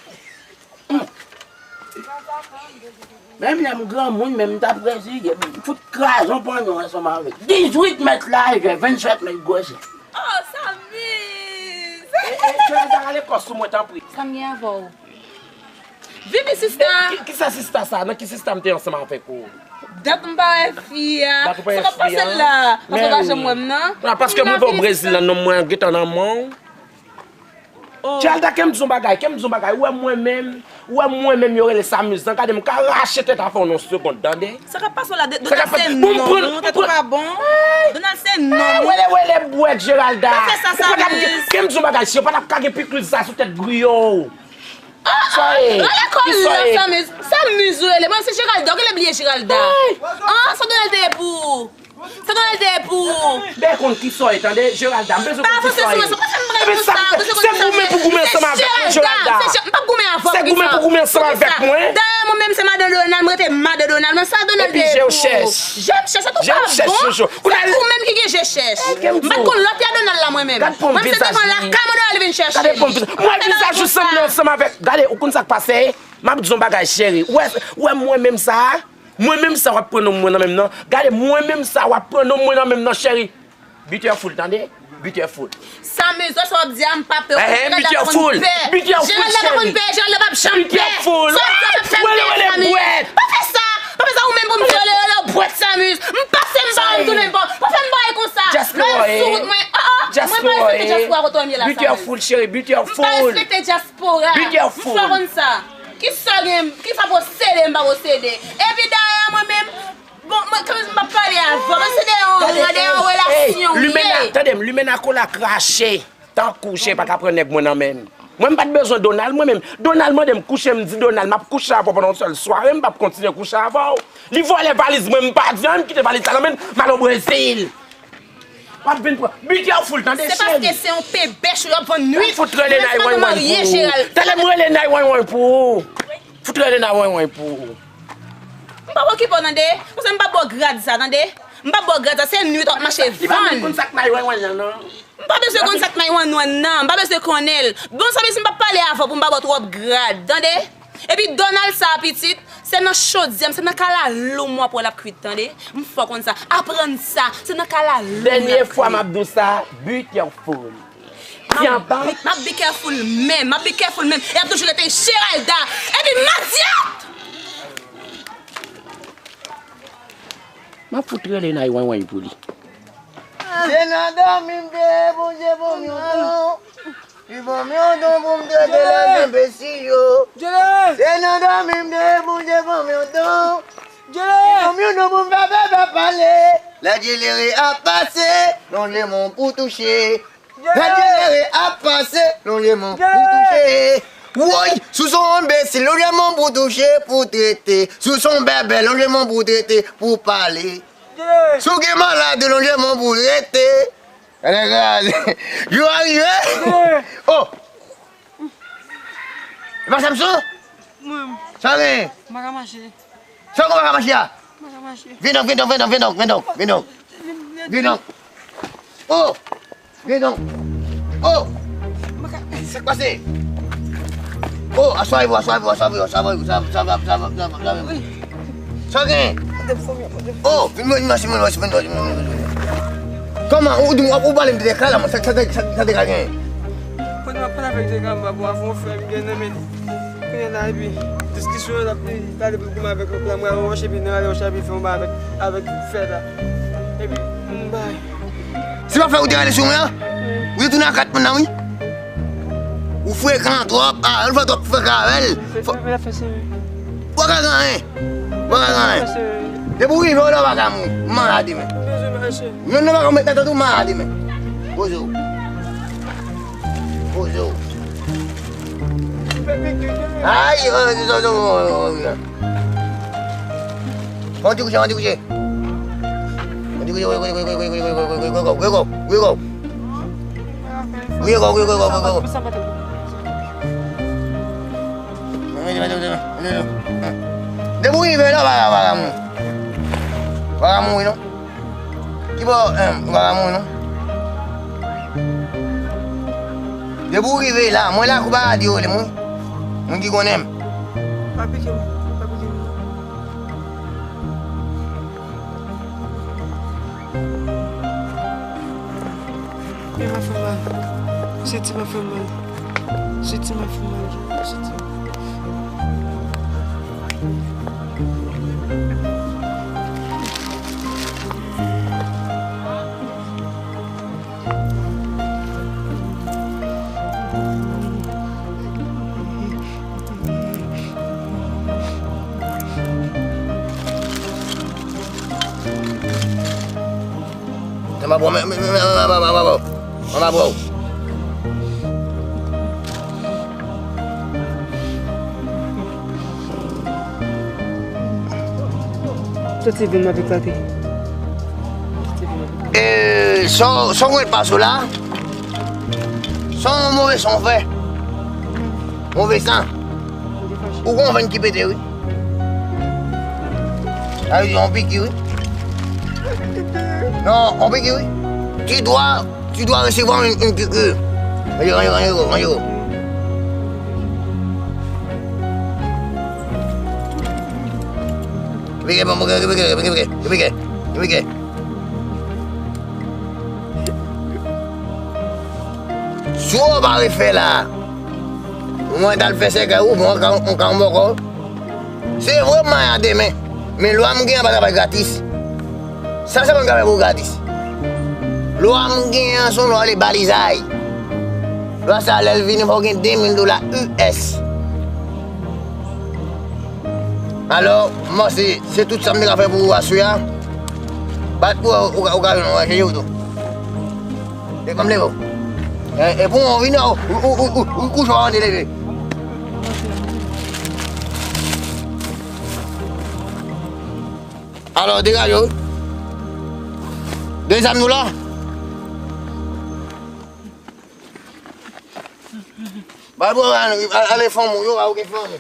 Menm lè m granmoun, menm m t ap reziye m, m fout kraze yon panno ansanm avè l. Dizuit mèt lajè, vennsèt mèt gwosè. Oh, sa miz! E, e, Theresa, rale kò sou mwen, tanpri. Sa m gen avè w? Vini, sista! Ki, kisa sista sa? Nan ki sista m te ansanm avèk ou? Dat m pa wè fi a. Dat ou pa wè fi a? Sa k ap pase la? Paske w pa janm wè m nan. Non, paske m rive o Brezil la, non, mwen gentan nan men w. Tchalda, ke m di w yon bagay, ke m di w yon bagay, ou wè mwen menm, ou wè mwen menm yo rele sa miz lan, gade m ka rache tèt avè w nan yon segonn, tande? Sa k ap pase w la, Donald se nonm ou, tèt ou pa bon. Donald se nonm ou. Ou wè Geralda. Pa fè sa, Samuz. Ou pa t ap gen, gen m di yon bagay, si yo pa t ap ka gen pikliz sa sou tèt griyo w. Sa ye? Rale kò l non, Samuz. Samuz ou rele. Mwen se Geralda. Ou genlè bliye Geralda. An, sa Donald te ye pou ou? Sa Donald te ye pou ou? Ben konn ki sa w ye, tande, Geralda. M bezwen konn ki sa w ye. Pa avanse sou mwen, pa fè m bagay konsa. Se goumen pou goumen ansanm avèk mwen, Geralda. M p ap goumen avè w. Se goumen pou goumen ansanm avèk mwen. Dayè mwen menm se madan Donald, mwen rete madan Donald. Mwen sa Donald te ye pou ou? Epi je w chèch. Je m chèch, sa tou pa bon. Kounye a ou menm ki gen je chèch. M pa t konn lòt ya Donald la mwen menm. Mwen se devan lakay mwen Donald vin chèche m. Gade pon vizaj ou sanble ansanm avèk. Gade, ou konn sa k pase? M ap di yon bagay, cheri. Ou wè, ou wè mwen menm sa a? Mwen menm sa w ap pran non mwen nan men m nan. Gade, mwen menm sa w ap pran non mwen nan men m nan, cheri. Be careful, tande? Be careful. Samuz, sa w ap di a, m pa pè. Ehe, be careful. Be careful, cheri. Geralda pa konn pè, Geralda p ap janm pè. Be careful. Sa w ap di a p ap fè m pè, Samuz. Pa fè sa. Pa fè sa ou menm pou m di rele rele w bwèt, Samuz. M pase m pa wè m tounen bò. Pa fè m bagay konsa. Lè w sou wout mwen, oh, oh. Mwen pa respekte dyaspora kote w ye la, Samuz. Be careful, cheri. Be careful. M pa respekte dyaspora. Be careful. M fò konn sa. Kisa w gen, kisa w posede m pa posede. Epi dayè mwen menm, bon, mwen, kanmenm m p ap pale avè w, men se de yon, de yon relasyon w ye. Limena, tande m, Limena kola krache. Tankou chen pa ka pran nèg mwen nan men m. Mwen m pa t bezwen Donald mwen menm. Donald mande m kouche, m di Donald m ap kouche avè w pandan yon sèl sware, m p ap kontinye kouche avè w. Li vòlè valiz mwen, m pa di anyen, m kite valiz la nan men l, m al o Brezil. W ap vin pran. Be careful, tande, cheri. Se paske se yon pebèch ou y ap vann nwit. Fout rele nine one one pou ou. Tande m rele nine one one pou ou. Fout rele nine one one pou ou. M p ap okipe w, tande. Paske m p ap ba w grad sa, tande. M p ap ba w grad sa, se nwit w ap mache vann. Li pa menm konn sa k nine one one nan, non. M pa bezwen konn sa k nine one one nan, m pa bezwen konnen l. Bon, sa vle di m p ap pale avè w pou m pa ba w twòp grad, tande? Epi Donald sa a, pitit, se nan chodyè m, se nan kalalou m w ap wè l ap kwit, tande? M fè w konn sa. Aprann sa, se nan kalalou m l ap kwit. Dènye fwa m ap di w sa, be careful. M ap be careful menm, m ap be careful menm. E ap toujou rete Geralda. Epi madyat! M ap fout rele nine one one pou li. Se nan dòmi m te ye, Bondye ban m yon don. Li ban m yon don pou m trete lèzenbesil yo. Se nan dòmi m te ye, Bondye ban m yon don. Li ban m yon don pou m fè bèbè pale. Lè djelere ap pase, lonje men w pou touche. Lè djelere ap pase, lonje men w pou touche. Woy, si w se yon enbesil, lonje men w pou touche, pou trete. Si w se yon bèbè, lonje men w pou trete, pou pale. Si w gen maladi, lonje men w pou rete. Gade kraze. Jou a rive. Oh! E pa Samson? Mwen. Sa w gen? M pa ka mache. Sa w gen w pa ka mache a? M pa ka mache. Vin donk, vin donk, vin donk, vin donk, vin donk, vin donk. Vin donk. Oh! Vin donk. Oh! M pa ka. Sa k pase? Oh, aswè w, aswè w, aswè w, aswè w, aswè w, aswè w. Sa w gen? Oh, vin, vin, vin, vin, vin, vin, vin, vin. Kòman? Ou, ou, ou pale m de Dekala, mwen, sa, sa, sa, sa Dekala gen? Kounye a m ap pale avèk Dekala, m pa bon, avè yon frè m gen nan men li. Kounye a la, epi, diskisyon an, l ap, li pale pou l goumen avèk lòt la, mwen avè yon chèpi, nou ale yon chèpi, fè yon bagay avèk, avèk frè la. Epi, m bay. Se pa frè ou te rale sou mwen an? Wi. Ou te tounen ak kat moun nan, wi. Ou frekan twòp, ah, ou fè twòp frekan avè l. Se frè m la fè se wi. Ou pa ka gen anyen. Ou pa ka gen anyen. Depi ou rive, ou la ou pa ka mouri. M malad demen. M bezwen mache. Non, non, pa ka met nan tèt ou, m malad demen. Poze w. Poze w. Ay, oh, oh, oh, oh, oh, oh. Fè yon ti kouche, fè yon ti kouche. Fè yon ti kouche, kouche, kouche, kouche. Depi w rive la, w pa ka, w pa ka mouri. W pa ka mouri non. Ki bò, em, ou pa ka mouri non. Depi w rive la, mwen lakou paradi yo rele m wi. Moun ki konnen m. Pa pike m, pa pike m. Men m ap fè mal. Senti m ap fè mal. Senti m ap fè mal. Senti m. Sa m ap pran, men, men, men, men, men, men, men, men, men, men, men, men, men. Soti vin, m ap eklate. Soti vin, m ap eklate. E, sa w, sa w mete pa sou la? Sa w move, sa w fè? Move san. Ou gon venn ki pete, wi. Sa vle di, yon piki, wi. Non, yon piki, wi. Tu dois, tu dois recevoir une, une piqûre. Ranje, ranje, ranje, ranje. Pike, pike, pike. Si w pa refè la, mwen t al fè sèkèy ou, mwen ka, mwen ka, mwen ka. Se vre m maya demen, men lwa m gen an pa travay gratis. Sa sèlman m ka fè pou gratis. Lwa m gen an se yon lwa rele balizay. Lwa sa lè l vini fò w gen de mil dola U S. Alò, m panse se tout sa m te ka fè pou ou aswè a. Bat pou ou, ou ka, ou ka jwenn yon chèche ou tou. E ban m leve w. E, e pou ou vini, ou, ou, ou, ou, ou kouche w ap leve. Alò, degaje w. De zam nou la. Bay bò, ale, ale fanm ou, yo, a ou gen fanm ou.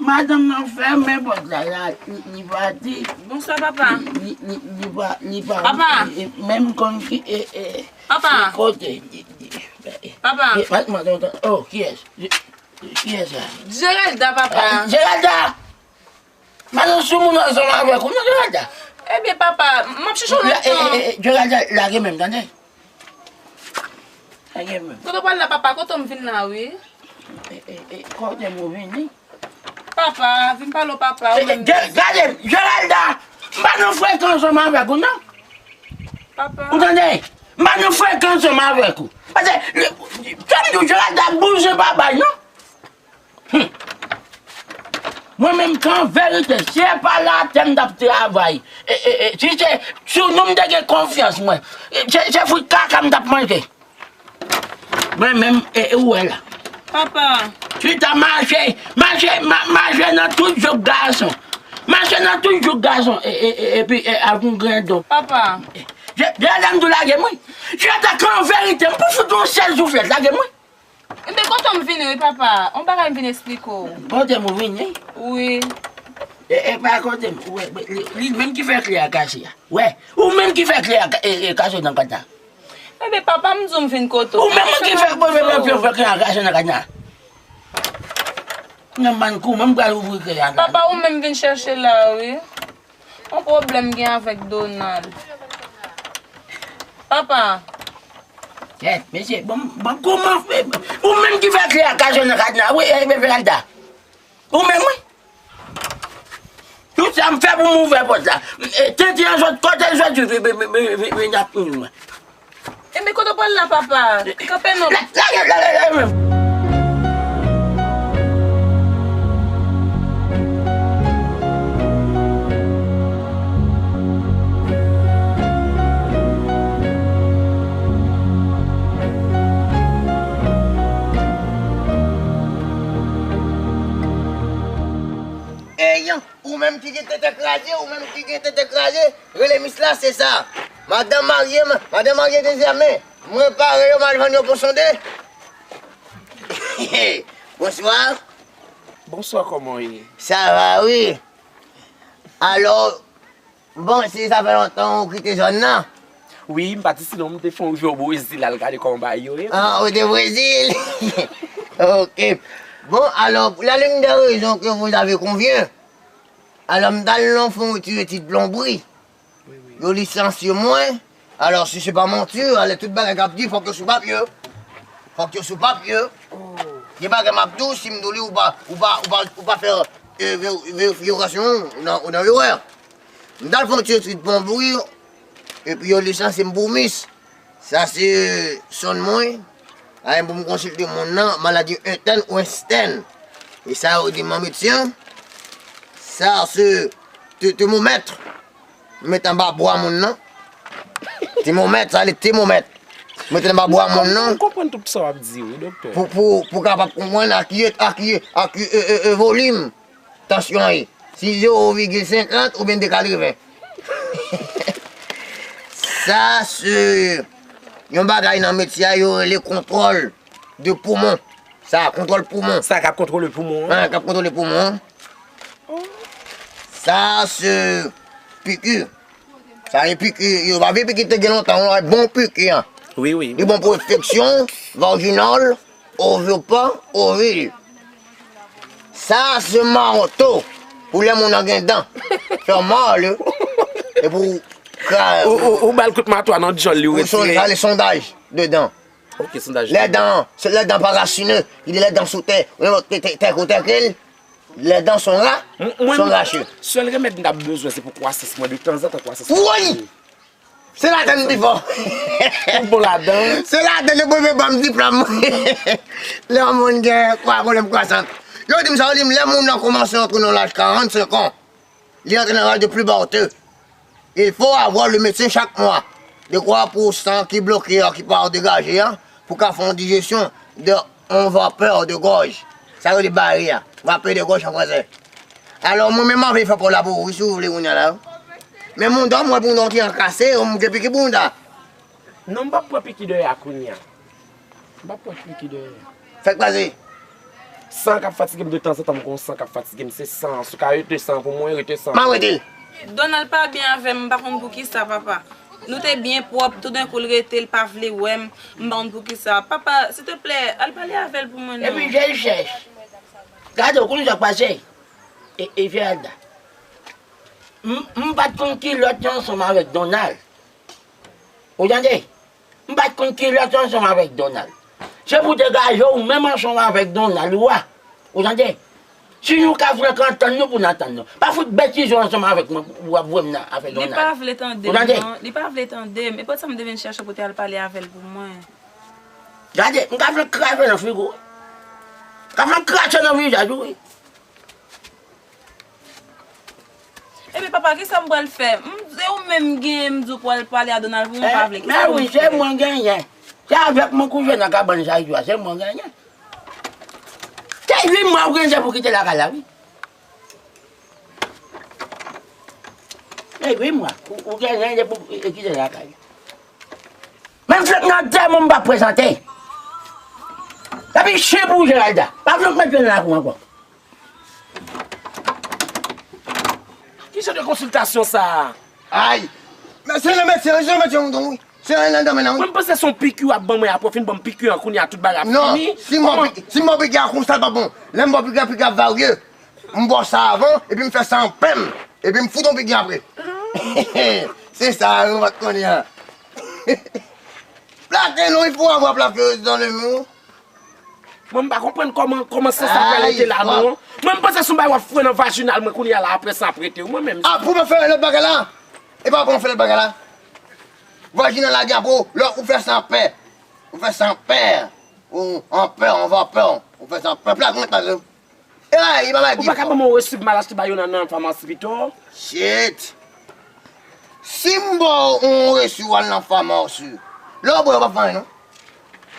Madanm nan fèmen pòt la, la, li, li pati. Bonswa, papa. Li, li, li pa, li pa, papa. E, e, menm konn ki, e, e, papa. Ki kote, li, li, e, papa. E, madanm, oh, kiyès? Kiyès la? Geralda, papa. Geralda! Madanm sou moun ansanm avèk ou, non, Geralda? Ebyen, papa, m ap chèche w lontan. E, e, e, Geralda, lage men m, tande? Lage men m. Kote w pral la, papa? Kote m vin la, wi. E, e, e, kote m ou vini? Papa, vin pale w, papa, ou menm. Gade, Geralda, m pa nan frekans ansanm avèk ou, non. Papa. Ou tande? M pa nan frekans ansanm avèk ou. Paske, fè m di w, Geralda, bouje pa bay, non. Hmm. Mwen menm, kan verite, si e pa latè m t ap travay, e, e, e, si se sou nou m te gen konfyans, mwen, e, se, se fwi kaka m t ap manje. Mwen menm, e, e, ou wè la. Papa. Chita, mache, mache, ma-, mache nan tout jouk gason. Mache nan tout jouk gason, e, e, e, epi, e, ak yon grenn do. Papa. Je, je, dam tou lage mwen. Je ta kan verite, m pou fout yon sèl souflèt, lage mwen. Enben, kote m vini, wi, papa. On bagay m vin esplike w. Kote m ou vini? Wi. E, e pa kote m, ou wè, li, li menm ki fè kle a kache a. Wè, ou menm ki fè kle a ka-, e, e, kache nan kanta. Enben, papa, m di w m vin kote w. Ou menm ki fè, fè, fè, fè kle a kache nan kanta. Nan bann kou, menm pral ouvri kle a. Papa, ou menm vin chèche la, wi. Yon pwoblèm gen avèk Donald. Papa. Kèt, mesye, bon, bon, kòman fè? Ou menm ki fè kle a kache nan kadna, wi, e, e, Fernanda. Ou menm, wi. Tout sa m fè pou m ouvè pòt la. E, tenten an sot, kote l soti, vin, vin, vin, vin, vin, vin ap mwen. Enben, kote w pral la, papa? Kanpe non. La, la, la, la, la, la. Ey, ou menm ki gen tete kraze, ou menm ki gen tete kraze, rele mis la, se sa. Madanm marye, ma-, madanm marye dezyèm, men mwen pare yo, m al vann yo pou sonde. Bonswa. Bonswa, kòman w ye? Sa va, wi. Alò, bon, si sa fè lontan ou kite zòn nan? Wi, m pati, sinon m te fè yon jou o Brezil, al gade kòman bagay yo ye. Ah, ou te Brezil? Ok. Bon, alors, pour la ligne de raison que vous avez convient, alors, m t al nan fon retire ti plonbri. Wi, wi. Yo lisansye mwen. Alò, si se pa manti, alè tout bagay k ap di, fòk yo sou papye. Fòk yo sou papye. Oh. Gen bagay m ap di w, si m di w li, ou pa, ou pa, ou pa, ou pa fè, e, ve-, verifikasyon ou nan, ou nan erè. M t al fè yon ti etid ponpri, epi yo lisanse m pou mis. Sa se sonn mwen, a pou m konsilte moun nan, maladi entèn ou ekstèn. E sa yo di m an medsen, sa se te-, temomèt. Met anba bra moun nan. Temomèt, sa le temomèt. Met anba bra moun nan. M konprann tout sa w ap di, wi, doktè. Pou, pou, pou kapab konprann a ki, a ki, a ki, e, e, e, volim tansyon an ye. Si zewo vigil senkant oubyen de katreven. Sa se yon bagay nan metye a yo rele kontwòl de poumon. Sa, kontwòl poumon. Sa k ap kontwole poumon an? An, k ap kontwole poumon an. Sa se piki. Sa e piki, yo pa vye piki te gen lontan, yon bon piki an. Wi, wi. Li bon pou enfeksyon vajinal, ovipa, ovil. Sa se mato pou lè moun nan gen dan. Fè mal, e pou ka. Ou, ou, ou ba l kout mato a nan djòl li, ou retire. Sa le sondaj de dan. Ok, sondaj. Lè dan, se lè dan pa rasine, li di lè dan sou tè, ou te, te, tè kou tè ke l, lè dan son ra, son rache. Sèl remèd m t ap bezwen, se pou kwasans mwen, de tanzantan kwasans mwen. Woy! Se ladan m pi fò. Ou bon ladan? Se ladan yo premye ban m diplòm. Lè yon moun gen kwa, pwoblèm kwasans. Yo di m sa, yo di m lè moun nan kòmanse antre nan laj karannsenk an, li antre nan laj de puberté. Il faut avoir le médecin chaque mois. De quoi pou san ki bloke a, ki pa degaje a, pou ka fè yon dijesyon de yon vapè de gòj. Sa yo rele bari a. Vapè de gòj an fransè. Alò, mwen menm, m ap fè pou w la pou ou, wi, si w vle, kounye a la. Men moun dòm, mwen, pou w non, ki an kase, ou m gen piki pou w da. Non, m p ap pran piki dèyè a kounye a. M p ap pran piki dèyè a. Fè k pase. San k ap fatige m de tanzantan, m gon san k ap fatige m, se san an. Si w ka rete san an pou mwen, rete san an. M ap rete l. Donald pa byen avè m, m pa konn poukisa, papa. Nou te byen pwòp, toudenkou l rete, l pa vle wè m, m pa konn poukisa. Papa, silteplè, al pale avè l pou mwen non. Epi je l chèch. Gade, w konn sa k pase? E, e Geralda. M, m pa t konn ki lòt te ansanm avèk Donald. Ou tande? M pa t konn ki lòt ansanm avèk Donald. Se pou degaje w menm ansanm avèk Donald ou a. Ou tande? Si nou ka frenk antann nou pou n antann nou. Pa fout betize w ansanm avèk mwen pou w ap voye m nan afè Donald. Li pa vle tande m non. Li pa vle tande m. E poutsa m te vin chèche w pou te al pale avè l pou mwen. Gade, m ka fè krache nan figi w. M ka fè krache nan vizaj ou, wi. Ebyen, papa, kisa m pral fè? M, se ou menm m genyen, m di w pral pale a Donald pou mwen, ou pa vle. Kisa pou m fè? Men wi, se mwen genyen. Se avèk mwen kouche nan kabann sa tou a, se mwen genyen. Se uit mwa ou genyen pou kite lakay la, wi. Se uit mwa ou, ou genyen pou kite lakay la. Menm fèt nan tè mwen, m p ap prezante. Epi chip ou, Geralda. Pa vle met pye nan lakou ankò. Ki jan de konsiltasyon sa a? Ay! Men se nan medsen, se nan medsen ou tonbe, wi. Se nan, nan, nan, nan, wi. Mwen, m panse se yon piki w ap ban mwen, apre w fin ban m piki an, kounye a tout bagay ap fini. Non, si m ba w piki, si m ba w piki a konsa, l pa bon. Lè m ba w piki a, piki a varye. M ba w sa avan, epi m fè sa an pèm. Epi m fout yon piki apre. Se sa, ou pa t konnen an. Plaqué, non, il faut avoir plaqué dans le mur. Mwen, m pa konprann kòman, kòman san sa pral rete la non. Mwen, m panse se yon bagay w ap foure nan vajinal mwen kounye a la, apre sa ap rete wi, mwen menm. A, pou mwen fè lòt bagay la? E pa pou mwen fè lòt bagay la? Vajinal la gen pou lè ou fè san pè. Ou fè san pè. Ou an pè, an vapè. Ou fè san pè. Plat mwen pa. E la, li pa bay. Ou pa ka ban mwen yon resi pou m al achte ba yo nan, nan famasi pito? Shit! Si m ba w yon resi w al nan famasi, lè w bwè, w p ap fè anyen non.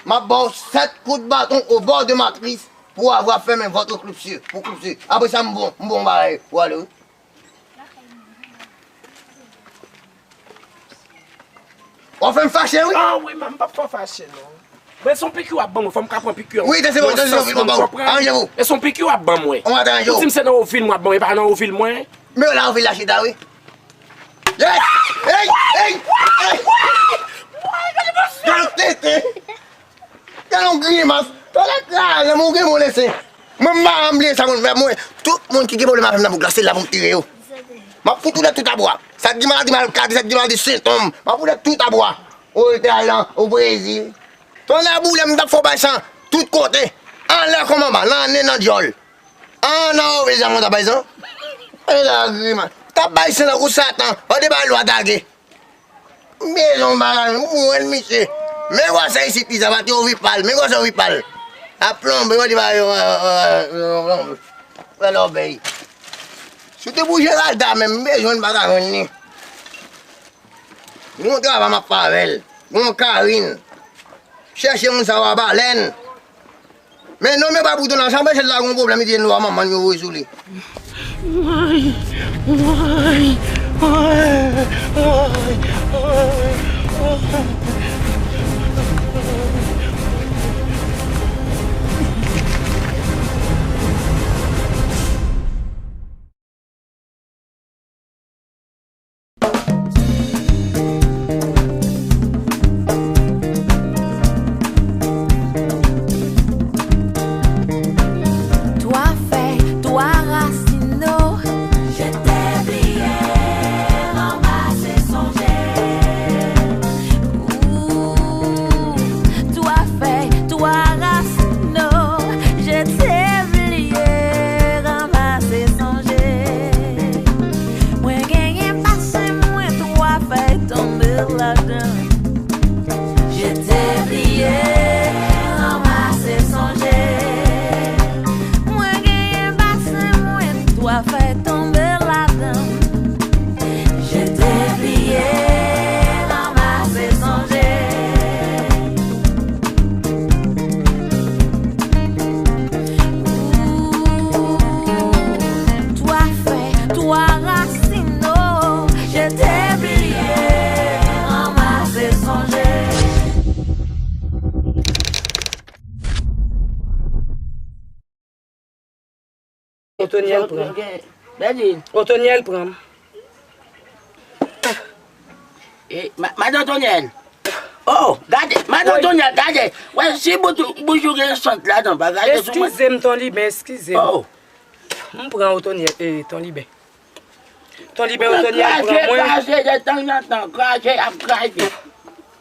M ap ba w sèt kout baton au bord de matrice pour avoir fermé votre clôture, pour clôture. Apre sa, m bon, m bon bagay, ou ale wi. W ap fè m fache wi. Ah wi, m p ap fè w fache non. Men se yon piki w ap ban mwen, fò m ka pran piki an. Wi, tansiyon, tansiyon, wi, papa, aranje w. E se yon piki w ap ban mwen. Ou di m se nan ovil mwen ap ban mwen, e pa nan ovil mwen. Men w la ovil la chita wi. Hey! Hey! Hey! Hey! Gade tete! Gade yon grimas! Tòlèt la, lè mwen gen mwen lese. Mwen m pa janm bliye sa moun fè mwen. Tout moun ki gen pwoblèm avè m nan bouk la, se la pou m tire yo. M ap fout ou lè tout a bwa. Sa k gen maladi malkadi, sa k gen maladi sentonm, m ap fout lè tout a bwa. Ou Italyan, ou Brezil. Tonnè boule m t ap fè w bay san tout kote. Anlè kò manman, nan nen, nan dyòl. An, nan wè zam mwen t ap bay san. E lagriman. T ap bay san tankou Satan. An de bay lwa tage. M bezwen yon bagay, m pou jwenn misye. Men gwosè isit li, sa pa te ovi pal. Men gwosè ovi pal. A plonbe, wè di bagay yo, wè, wè, wè, wè, wè, wè lòbèy. Si w te pou Geralda menm, m bezwen bagay jwenn li. Gon travay m ap fè avè l. Gon Karin. Chèche moun sa yo a balèn. Men nonm yo pa pou tounen ansanm, mesye la gon pwoblèm, li te nwa manman l yo voye sou li. Woy, woy, woy, woy, woy, woy. Twa fèy, twa rasin, o. Je t'ai oublié, ranmase, sonje. Ooh, twa fèy, twa rasin, o. Je t'ai oublié, ranmase, sonje. Mwen genyen basen mwen, twa fèy tonbe ladan. Je t'ai oublié, ranmase, sonje. Mwen genyen basen mwen, twa fèy tonbe ladan. Je t'ai oublié, ranmase, sonje. Ooh, twa fèy, twa rasin, o. Je t'ai oublié, ranmase, sonje. Otonyèl pran. Bèdi. Otonyèl pran. E, ma-, madan Otonyèl. Oh, gade, madan Otonyèl, gade. Wè, si bout, bouch ou gen sant ladan, pa gade sou mwen. Eskize m, Ton Liben, eskize m. Oh. M pran Otonyèl, e, Ton Liben. Ton Liben, Otonyèl pran mwen. Krache, krache, de tanzantan, krache, ap krache.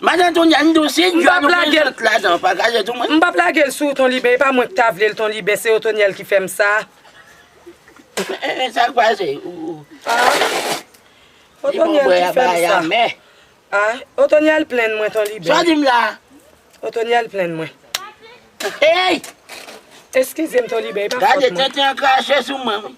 Madan Otonyèl, m di w si dyòl ou gen sant ladan, pa krache sou mwen. M p ap lage l sou ou, Ton Liben, e pa mwen ki ta vle l, Ton Liben, se Otonyèl ki fè m sa. E, e, sa k pase? Ou, ou. Ah. Otonyèl ki fè m sa. Ah, Otonyèl plenn mwen, Ton Liben. Sa w di m la? Otonyèl plenn mwen. Hey! Eskize m, Ton Liben, e pa fòt mwen. Gade, tenten an krache sou mwen, wi.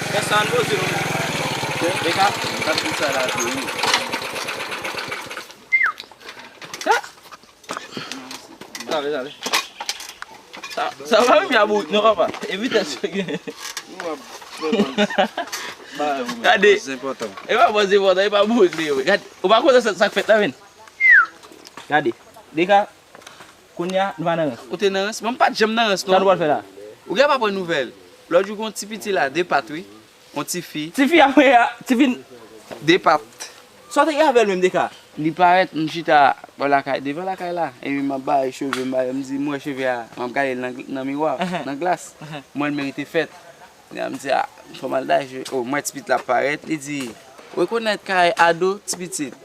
Fè sa, ann poze nou. Deka, m t ap di sa la tou, wi. Sa? Sa, sa, sa. Sa, sa pa menm ya bourik non, papa. E vitès yo gen. Gade. E pa pòz enpòtan, e pa bourik li ye. Gade, ou pa konn sa, sa k fèt la, menn. Gade. Deka, kounye a, nou pa nan rans. Ou te nan rans? Mwen, m pa t janm nan rans, non. Sa nou pral fè la? Ou gen pa pran nouvèl. Lòt jou, gen yon ti piti la, de pat, wi. Yon tifi. Tifi apre a, tifi. De pat. Sa w te gen avè l menm, Deka? Li parèt, m chita bò lakay, devan lakay la. Epi m ap bay cheve, m bay, m di, m wè cheve a, m ap gade l nan, nan miwa, nan glas. M wè l merite fèt. Kounye a m di, a, fò m al daje. O, m wè ti pitit la parèt. Li di, ou rekonèt kay Ado, ti pitit?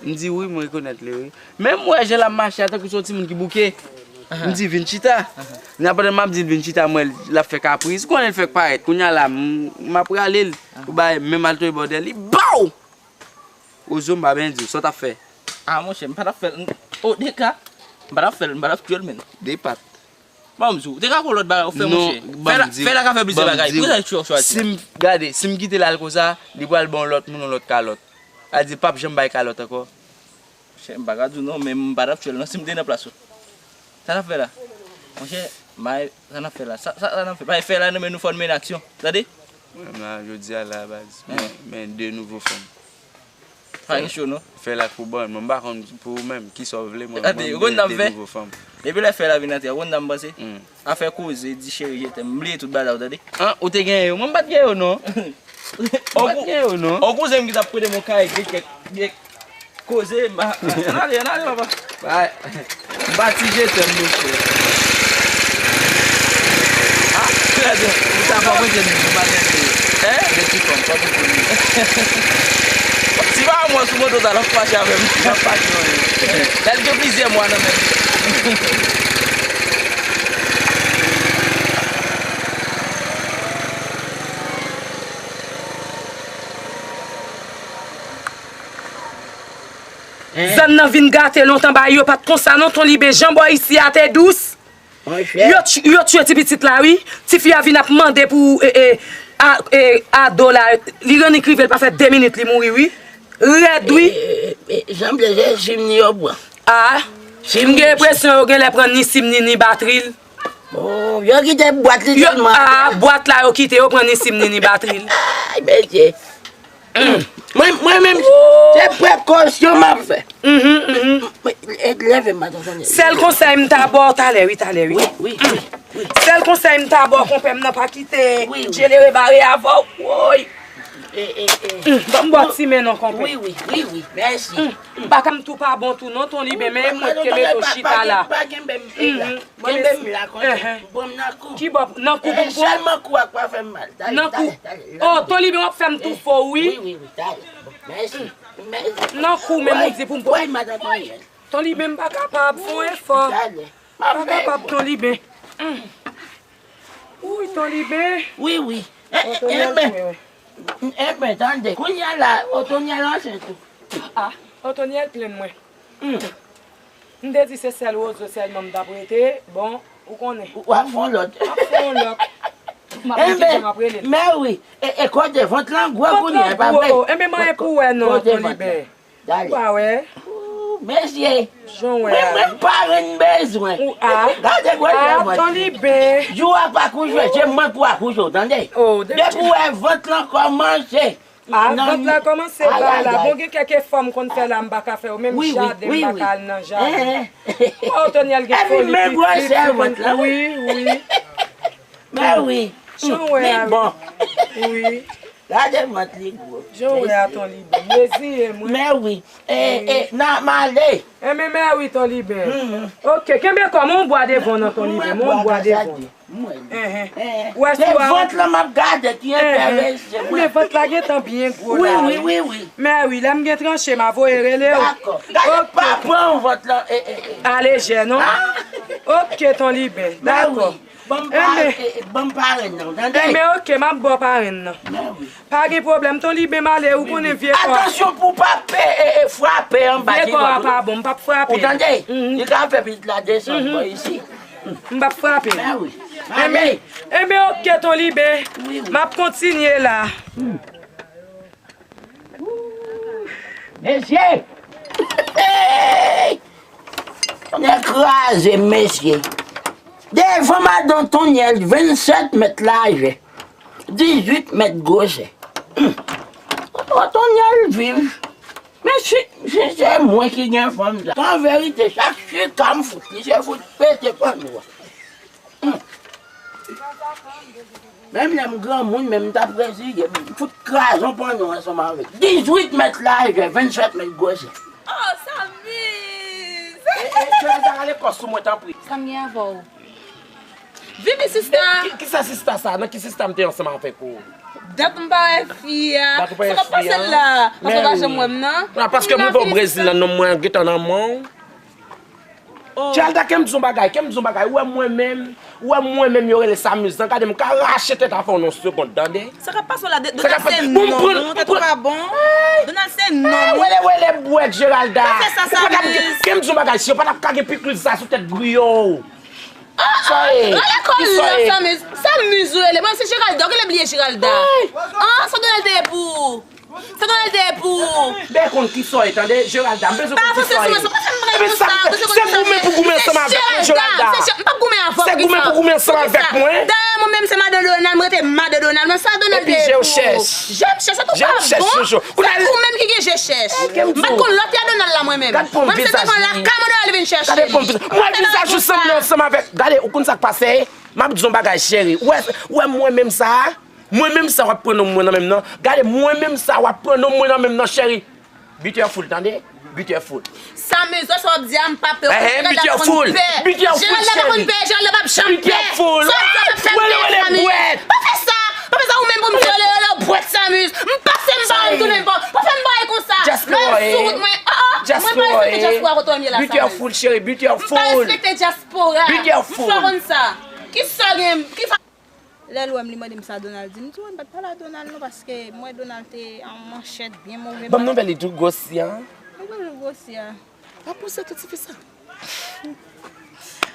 M di, wi, m rekonèt li, wi. Men m wè jan l ap mache a, tankou se yon timoun ki bouke. M di, vin chita. Kounye a pandan m ap di l vin chita, m wè l ap fè kapris. Ou konnen l fèk parèt. Kounye a la, m, m ap rale l. Pou bay, menm al tonbe bò dèyè li. Baw! Ozo, m pa byen di w, sa w t ap fè? A, monchè, m pa t ap fè l. O, de ka. M pa t ap fè l, m pa t ap tiye l, menn. De pat. Ban m di w, ou te ka gon lòt bagay ou fè, monchè. Fè la, fè la ka fè plizyè bagay. Poukisa l chwa-, chwazi? Si m, gade, si m kite l al konsa, li pral ban yon lòt moun yon lòt kalòt. A di, l p ap janm bay kalòt ankò. Monchè, m pa ka di w non, men m pa t ap tiye l non, si m te nan plas ou. Sa n ap fè la? Monchè, may, sa n ap fè la? Sa, sa, sa n ap fè? Bay fè la, non, men nou fò n mennen aksyon. Tande? Mwen menm la, jodi a la, baz. Men, men de nouvo fanm. Pa gen cho, non. Fè la pou ban, mwen m pa konn pou ou menm, kisa w vle, mwen, mwen m vle de nouvo fanm. Depi lè fè la vin antre, ou konn sa m panse? Hmm. Afè koze, di cheri, je t'aime, m bliye tout bagay la, ou tande? An, ou te genyen yo? Mwen m pa t genyen yo, non. M pa t genyen yo, non. On kouzen m ki t ap prete m yon kay, gen kèk, gen koze, m pa, ann ale, ann ale, papa. Bay. M pa ti je t'aime, mesye. Ah, trè byen. Ou ta fò mwen je m pa gen de. Hein? De ti fanm, fò pou pou li. Si pa mwen sou moto sa, l ap fache avè m. L ap fache, wi. Lè l gen plizyè mwa nan men l. Zòn nan vin gate lontan, bagay yo pa t konsa non, Ton Liben, jan bò isi a te dous. Yo tch-, yo tchwe ti pitit la, wi. Tifi a vin ap mande pou, e, e, a, e, Ado la, li rannik rive, l pa fè de minit, li mouri, wi. Rèd, wi. E, e, e, e, sanble se sim ni yo pran. A, m gen enpresyon yo genlè pran ni sim ni, ni batri l. Bon, yo kite bwat li tèlman atè a. A, bwat la yo kite, yo pran ni sim ni, ni batri l. Ay, mesye. Mwen, mwen menm, se prekosyon m ap fè. Mhm, mhm. Mwen, e, leve m, madanm Sonia. Sèl konsèy m ta ba w talè, wi, talè, wi. Wi, wi, wi, wi. Sèl konsèy m ta ba w, konpè m nan, pa kite djelere bare avè w. Woy. E, e, e. Ban m ba w ti men non, konpè. Wi, wi, wi, wi. Mèsi. M pa ka m tou pa bon tou non, Ton Liben, men mwen kenbe tou chita la. Pa, pa, pa, pa kenbe m la. Kenbe m la konsa. Bon, m nan kou. Ki bò? Nan kou pou m pran? Sèlman kou a k pa fè m mal. Nan kou. O, Ton Liben, w ap fè m tou fò, wi. Wi, wi, wi, talè. Bon, mèsi. Mèsi. Nan kou, men m di pou m pran. Woy, madanm Ton Liben, m pa kapab, fè yon efò. Talè. M pa kapab, Ton Liben. Woy, Ton Liben. Wi, wi. Enben, enben, tande. Kounye a la, Otonyèl ansent tou. A, Otonyèl plenn mwen. M te di se sèl Wozo sèlman m t ap rete. Bon, ou konnen. W ap fè yon lòt. M ap fè yon lòt. M ap di jan m ap rele l. Mè wi, e, e kote vant lan gwo kounye a, e pa vre? Enben, m anyen pou wè non, Ton Liben. Ou pa wè? Mesye, mwen menm parenn m bezwen. Gade gwo vant. Jou w ap akouche, se mwen pou akouche w, tande? Depi w wè vant lan kòmanse, a, vant la kòmanse bay la. Bon, gen kèk efò m konn fè la, m pa ka fè yo. Menm jaden, m pa ka al nan jaden. O, Otonyèl gen foli pitit, ou konn, wi, wi. Mè wi. Jan w wè a, wi. Wi. Gade vant li gwo. Jan w wè a, Ton Liben. Mezire mwen. Mè wi. E, e, nan m ale. Enben, mè wi, Ton Liben. Oke, kenbe kò m, yon bwa devan w nan, Ton Liben, yon bwa devan w. Mwen. Enhen. Enhen. Wè se vant lan m ap gade ki enterese mwen. Men vant la gentan byen gwo la, wi. Wi, wi, wi, wi. Mè wi, lè m gen tranche, m a voye rele w. Dakò. Gade, pa pran vant lan, e, e, e. Alejè, non? Oke, Ton Liben. Dakò. Ban m pa, e, e, ban m parenn nan, w tande? Enben, oke, m ap ba w parenn nan. Mè wi. Pa gen pwoblèm, Ton Liben, m ale, ou konnen vye kò a. Atansyon pou w pa pe, e, e, frape anba ti vant ou. Vye kò a pa bon, m p ap frape. Ou tande? Li ka fè pitit la desann bò isi. M p ap frape. Mè wi. Enben, enben, oke, Ton Liben. M ap kontinye la. Mesye! Nèg kraze m, mesye. Devan madan Tonyèl, vennsèt mèt lajè, dizuit mèt gwosè. O, Tonyèl viv. Men si, si se mwen ki gen fanm sa. An verite, chak chika m fout li, se fout pete panno a. Menm lè m granmoun, menm m t ap reziye m, m fout kraze yon panno ansanm avè l. Dizuit mèt lajè, vennsèt mèt gwosè. Oh, Samy! E, e, Jovita, rale kò sou mwen, tanpri. Sa m gen avè w? Vivi sista. Ki, ki, kisa sista sa? Nan ki sista m te ansanm avèk ou? Dat m pa wè fi a. Dat ou pa wè fi a? Sa k ap pase la? Paske w pa janm wè m nan. Non, paske m rive o Brezil la, non mwen gentan nan men w. Geralda, ke m di w bagay, ke m di w bagay, ou wè mwen menm, ou wè mwen menm yo rele Samiz lan, gade m ka rache tèt a fè w nan yon segonn, tande? Sa k ap pase w la? Donald se nonm ou, tèt ou pa bon. Donald se nonm ou. Wele wele bwèt Geralda. Pa fè sa, Samiz. Ke m di w bagay, si yo pa t ap ka gen pikliz sa sou tèt griyo w. Sa ye? Rale kòl la, Samiz. Samiz ou rele. Mwen se Geralda, ou genlè bliye Geralda. An, sa Donald te ye pou ou? Sa Donald te ye pou ou? Ben konn kisa w ye, tande? Geralda, m bezwen konn kisa w ye. Pa fòse sou mwen, pa fè m pran konsa. Se goumen pou goumen ansanm avèk mwen, Geralda. Se goumen pou goumen ansanm avèk mwen. Dayè mwen menm se madan Donald, mwen rete madan Donald. Men sa Donald te ye pou ou? Epi je w chèch. Je m chèch, sa tou pa bon. Se ou menm ki gen je chèch. M pa t konn lòt ya Donald la mwen menm. Mwen se devan lakay mwen Donald vin chèche m. Mwen vizaj ou sanble ansanm avèk. Gade, ou konn sa k pase? M ap di w yon bagay, cheri. Ou wè, ou wè mwen menm sa a? Mwen menm sa w ap pran non mwen nan men m nan. Gade, mwen menm sa w ap pran non mwen nan men m nan, cheri. Be careful, tande? Be careful. Samiz, wè sa w ap di a, m pa pè. Geralda pa konn pè. Geralda pa konn pè, Geralda p ap janm pè. Sa w ap di a p ap fè m pè, Samiz. Pa fè sa. Pa fè sa, ou menm pou m di w rele w bwèt, Samiz. M pase m pa wè m tounen m pa. Pa fè m bagay konsa. Lè w sou wout mwen, an, an, mwen pa respekte dyaspora kote w ye la, Samiz. Be careful, cheri, be careful. M pa respekte dyaspora. Be careful. M fè konn sa. Kisa w gen, ki fa- Lè l wè m, li mande m sa Donald di m. M di, w, m pa t pale a Donald non, paske m wè Donald te an manchèt byen move. Ban m nouvèl li tou gwosi a. Li toujou gwosi a. Pa pouse tout tifi sa.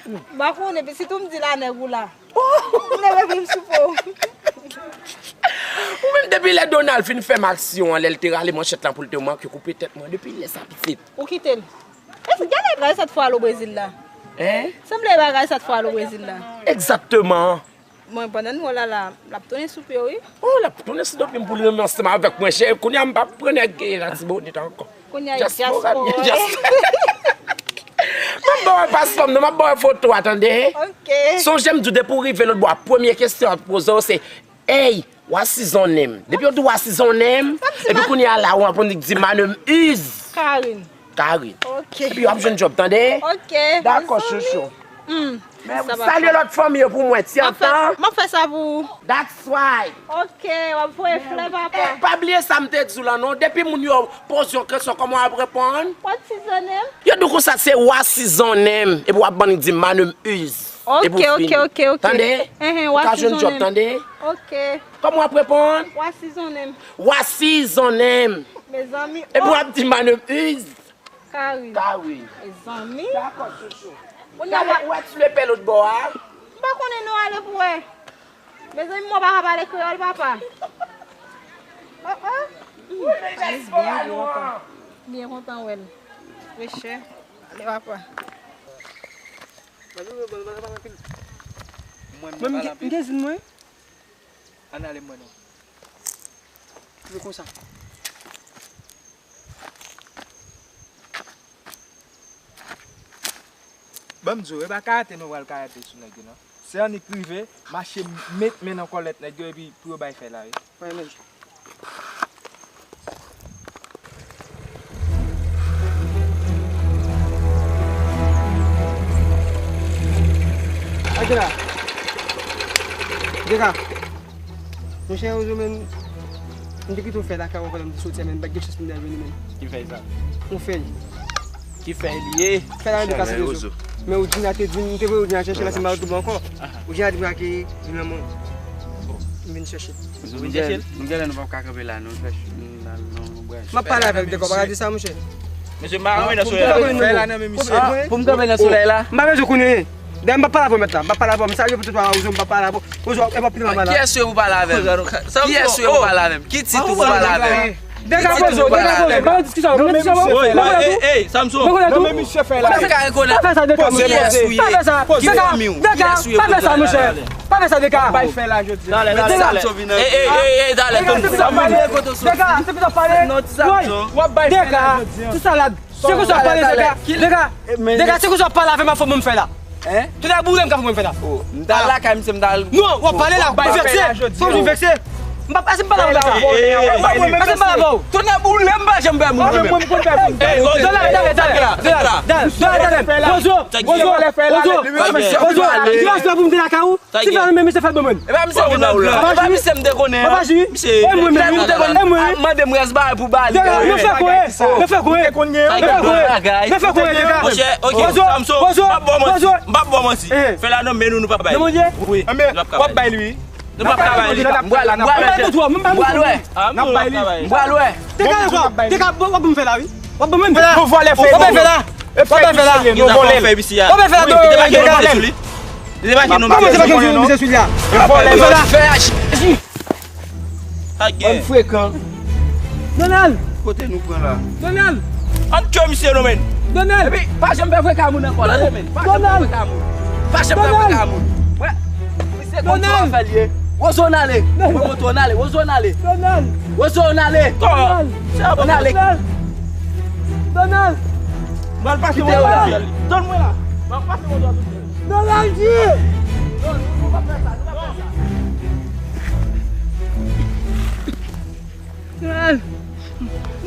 M pa konnen, sitou m di la nèg ou la. M leve vin sou po. Ou menm depi lè Donald fin fè m aksyon an, lè l te rale manchèt la pou l te manke koupe tèt mwen, depi lè sa pitit. Ou kite l. E gade bagay sa t fè w al o Brezil la. Hein? Sanble bagay sa t fè w al o Brezil la. Egzakteman. Bon, pandan nou la la, l ap tounen sou pye w, wi. Oh, l ap tounen sou do pye m pou l renmen ansanm avèk mwen, cheri. Kounye a m p ap pran nèg Latibonit ankò. Kounye a dyaspora. M ap ba w paspò m nan, m ap ba w foto a, tande? Ok. Sonje m di w depi w rive lòt bò a, premye kesyon y ap poze w se, ey, what's his own name? Depi yo di w what's his own name, epi kounye a la, w ap konn di my name is Karine. Karine. Ok. Epi w ap jwenn djòb, tande? Ok. Dakò, chouchou. Hmm. Men salye lòt fanmi yo pou mwen, ti antan. M ap fè sa pou ou. That's why. Ok, w ap voye flè, papa. Eh, pa bliye sa m te di w lan non. Depi moun yo poze yon kesyon, kòman w ap reponn? What's his own name? Yo di w konsa se what's his own name. Epi w ap bann di my name is. Ok, ok, ok, ok. Tande? Ou ka jwenn djòb, tande? Ok. Kòman w ap reponn? What's his own name? What's his own name? Mezanmi. Epi w ap di my name is. Kari. Kari. Mezanmi. Dakò, chouchou. Kounye a, gade, ou wè ti lepè lòt bò a? M pa konnen non, ale pou wè. Mezanmi, mwen pa ka pale kreyòl, papa. Oh, oh. Wi, men dyaspora nou an. Byen kontan wè l. Frechè. Ale, papa. Mwen, m gen zin mwen. Ann ale mwen non. Vin konsa. Ban m di w, e pa karate nou pral karate sou nèg yo non. Se annik rive, mache met men nan kòlèt nèg yo epi pou yo bay fè la wi. Mwen menm. Atè la. Dega. Monchè, ou menm, m te kite yon fèy lakay ou pandan m te soti a, men m pa t gen chans pou m te al jwenn li menm. Ki fèy sa? Yon fèy. Ki fèy li ye? Fèy la nan de kase rezo. Men Oudjina te di m, m te voye Oudjina chèche l, se m pa retwouve l ankò. Oudjina di m ke li nan men w. M vin chèche l. Nou genlè, nou genlè nou p ap ka kanpe la, nou fè ch-, nou al nan yon branch. M ap pale avè l, Dega, w pa ka di sa, monchè. Mesye, m pa renmen nan solèy la. Fè la nan men misye. Pou m kanpe nan solèy la? M pa bezwen konnen. Dayè, m p ap pale avè w mèt la. M p ap pale avè w. M salye pou tout wa, Ozo, m p ap pale avè w. Ozo, e p ap pile mal la. Kiyès ou ye pou pale avè m? Kiyès ou ye pou pale avè m? Ki tit ou pou pale avè m? Dega, poze w, Dega, poze w. Pa nan diskisyon, pa nan diskisyon. Ey, ey, Samson. Non, men misye fè la. Pa fè sa, Dega, monchè. Pa fè sa. Dega, pa fè sa, monchè. Pa fè sa, Dega. Bay fè la jodi. Talè, talè, talè. Ey, ey, ey, ey, talè. Dega, se pou sa w pale. Dega, se pou sa w pale. Woy, Dega, tout sa la. Se konsa w pale, Dega. Dega, se konsa w pale avè m, fò mwen fè la. Tout sa boule m ka fò mwen fè la. M t al lakay misye, m t al. Non, w ap pale la, ou vekse. Fò w vekse. M pa pase m pa la pou sa. Pase m pa la pou. Tonnè boule m pa janm bay moun. Mwen mwen konn bay moun. Dola, dola, dola, dola, dola, dola, dola. Wozo, Wozo, Wozo. Wozo, yo se pou m te lakay ou. Si fè men misye fè ban mwen. E pa misye ki nan plan. E pa misye m te konnen. Papa Jimmy. Misye. E mwen menm. Misye te konn mande m rès bagay pou bali. Yo fè kouye. Yo fè kouye. Yo fè kouye. Yo fè kouye. Monchè, ok. Samson, m p ap ba w manti. M p ap ba w manti. Fè la nan men nou, nou p ap bay. Wi. W ap bay li wi. Nou p ap travay li. M pral, m pral wè. M pral wè. N ap bay li. M pral wè. Te ka, te ka, w ap ban m fè la wi. W ap ban m fè la. Nou vòlè fè. W ap fè la. W ap fè la. Nou vòlè fè isi a. W ap fè la. Li te make non misye sou li. Li te make non misye sou li. Li te make non misye sou li a. Vòlè fè. Sa gen. Bann frekan. Donald! Kote nou pran la? Donald! Ann tchwe misye non men. Donald! Epi pa janm fè freka moun ankò la non men. Pa janm fè freka moun. Pa janm fè freka moun. Wè. Misye konn sa w ap fè l ye. Wozo n ale. Mwen montre w n ale. Wozo n ale. Donald! Wozo n ale. Donald! N ale. Donald! Donald! Donn mwen la. Donn mwen la. Donald! Donald!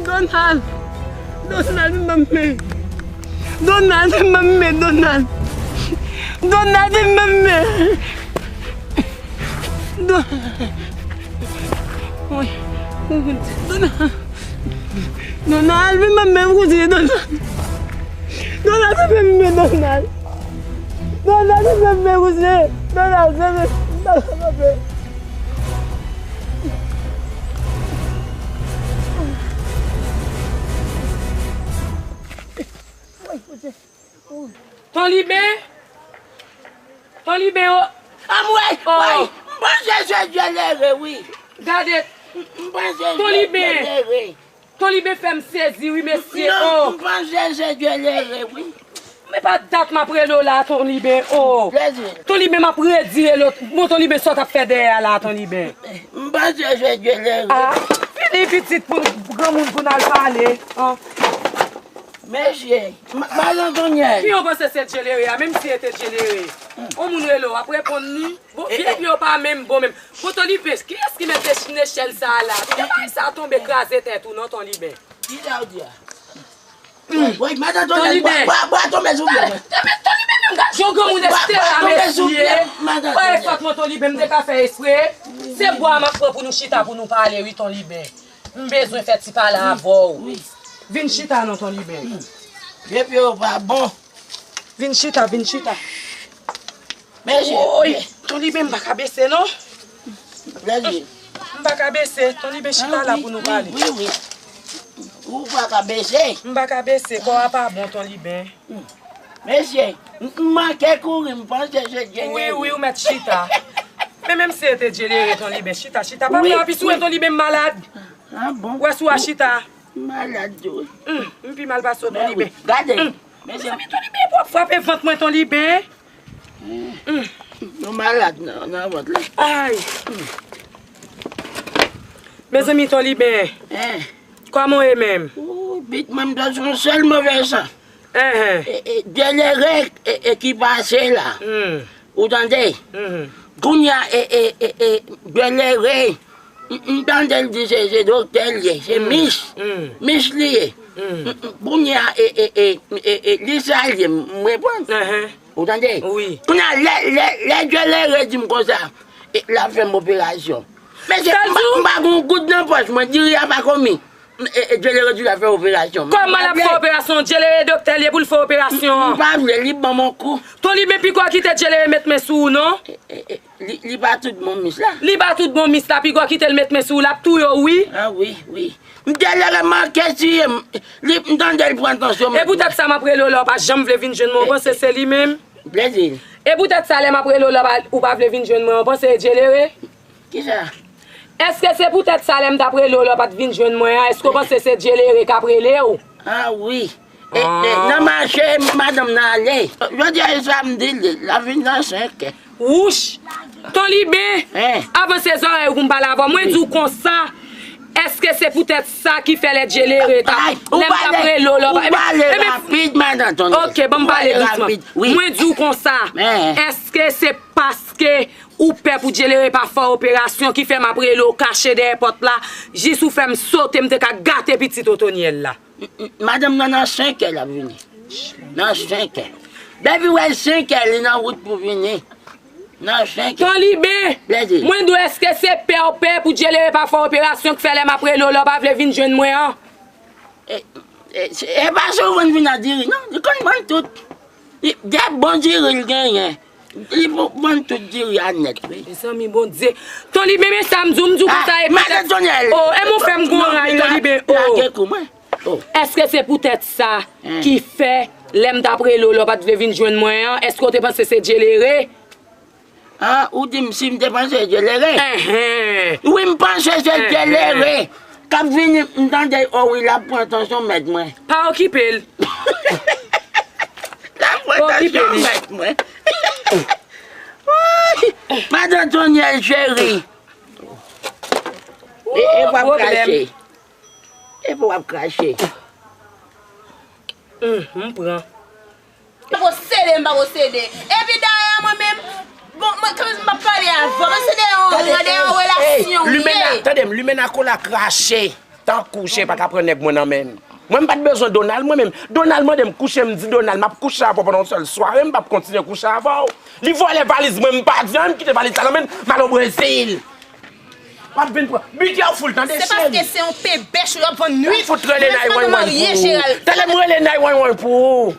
Donald! Donald, vin ban m men. Donald, vin ban m men, Donald. Donald, vin ban m men. Don-, Donald. Donald, vin ban m men, koute, Donald. Donald, vin ban m men, Donald. Donald, vin ban m men, koute. Donald, vin ban m men. Ton Liben? Ton Liben, o. Anmwey, woy, m panse se Dye lere, wi. Gade. M panse se Dye lere. Ton Liben fè m sezi, wi, mesye, o. Non, m panse se Dye lere, wi. Men pa dat m ap rele w la, Ton Liben, o. Plezi. Ton Liben, m ap redi rele w. Bon, Ton Liben, sa w t ap fè dèyè a la, Ton Liben? M panse se Dye lere. A, vini pitit pou granmoun pou n al pale. An. Mesye, m-, madan Tonyèl. Ki w panse se Dye lere a, menm si e te Dye lere. On moun rele w, w ap reponn li. Bon, vye pye w pa menm bon menm. Bon, Ton Liben, kiyès ki mete nechèl sa a la? Kite bagay sa a tonbe kraze tèt ou non, Ton Liben. Kisa w di a? Woy, madan Tonyèl, bwa, bwa, bwa tonbe sou pye mwen. Ton Liben menm, gad jan granmoun estera, mesye. Woy, fòt mwen, Ton Liben, m te ka fè espre. Se bwa m ap pran pou nou chita, pou nou pale, wi, Ton Liben. M bezwen fè ti pale avè w. Wi. Vin chita non, Ton Liben. Vye pye w pa bon. Vin chita, vin chita. Mesye. Woy, Ton Liben, m pa ka bese non. Lèzye. M pa ka bese, Ton Liben, chita la pou nou pale. Wi, wi. Ou pa ka bese. M pa ka bese, kò a pa bon, Ton Liben. Mesye, m, m manke kouri, m panse se Dye lere. Wi, wi, ou mèt chita. Men menm si e te Dye lere, Ton Liben, chita, chita. Pa pran anpil sou mwen, Ton Liben, m malad. A bon? Wè si w a chita. M malad tou. M pi mal pase w, Ton Liben. Gade. Mezanmi, Ton Liben, pou w ap frape vant mwen, Ton Liben. Nou malad nan, nan vant la. Ay. Mezanmi, Ton Liben. Kòman w ye menm? Ou, bit mwen, m ta sou yon sèl move san. E, e, Dye lere, e, e ki pase la. Ou tande? Kounye a, e, e, e, e, Dye lere. M, m tande l di se, se doktè l ye, se mis. Mis li ye. M, m, kounye a, e, e, e, e, e, li sa l ye, m, m reponn. Ou tande? Wi. Kounye a, lè, lè, lè Dye lere di m konsa, e, l ap fè m operasyon. Mesye, m pa, m pa gen yon goud nan pòch mwen, diri a pa komi. E, e, Dye lere di l ap fè operasyon. Kòman l ap fè operasyon? Dye lere doktè l ye pou l fè operasyon an. M pa vle, li ban m yon kou. Ton Liben, pi gwo kite Dye lere met men sou ou non. E, e, e, li, li pa tout bon mis la. Li pa tout bon mis la, pi gwo kite l met men sou ou, l ap touye w wi. A wi, wi. M Dye lere manke tiye m. Li, m tande l pran tansyon m. E poutèt sa m ap rele w la, w pa janm vle vin jwenn mwen, w panse se li menm? Plezi. E poutèt sa lè m ap rele w la, w pa, ou pa vle vin jwenn mwen, w panse e Dye lere? Kisa? Èske se poutèt sa lè m t ap rele w la w pa t vin jwenn mwen an, èske w panse se Dye lere k ap rele w? A wi. E, e, nan mache madanm nan ale. Jodi a se samdi li, l ap vin nan senk è. Wouch! Ton Liben! Avanse zòrèy ou pou m pale avè w. Mwen di w konsa, èske se poutèt sa ki fè lè Dye lere t ap, lè m t ap rele w la w pa, ou pale rapid, madan Ton Liben. Ok, ban m pale dousman. Mwen di w konsa, èske se paske Ou pè pou Djelere pa fè operasyon ki fè m ap rele w kache dèyè pòt la, jis ou fè m sote m te ka gate pitit Otonyèl la. Madanm nan nan senkè l ap vini. Nan senkè. Depi w wè senkè, li nan wout pou vini. Nan senkè. Tonliben, mwen di w, èske se pè w pè pou Djelere pa fè operasyon k fè lè m ap rele w la w pa vle vin jwenn mwen an? E, e, e pa souvan l vin ak diri non, li konn vann tout. Li, de bon diri l genyen. Li pou vann tout diri a nèt, wi. Mezanmi, Bondye. Tonliben, men sa m di w, m di w konsa e poutèt. Madan Tonyèl. Oh, e mwen fè m gon ray, Tonliben. Oh. Lage kou mwen. Oh. Èske se poutèt sa ki fè lè m t ap rele w la w pa t vle vin jwenn mwen an, èske w te panse se Djelere? Ah, ou di m si m te panse Djelere? Enhen. Wi, m panse se Djelere. K ap vini, m tande, oh wi, l ap pran tansyon mèt mwen. Pa okipe l. L ap pran tansyon mèt mwen. Woy! Madan Tonyèl cheri. E, e w ap krache. E w ap krache. Hum, m pran. M pa posede, m pa posede. Epi dayè, mwen menm, bon, mwen, kanmenm si m pa pale avè w, mwen se de yon, de yon relasyon, wi. Limena, tande m, Limena Kola krache. Tankou chen pa ka pran nèg mwen nan men m. Mwen, m pa t bezwen Donald, mwen menm. Donald mande m kouche, m di Donald, m ap kouche avè w pandan yon sèl sware, m p ap kontinye kouche avè w. Li vòlè valiz mwen, m pa di anyen, m kite valiz la nan men l, m al o Brezil. W ap vin pran. Be careful, tande, cheri. Se paske se yon pebèch ou ap vann wi. M fout rele nine one one pou ou. Tande, m rele nine one one pou ou.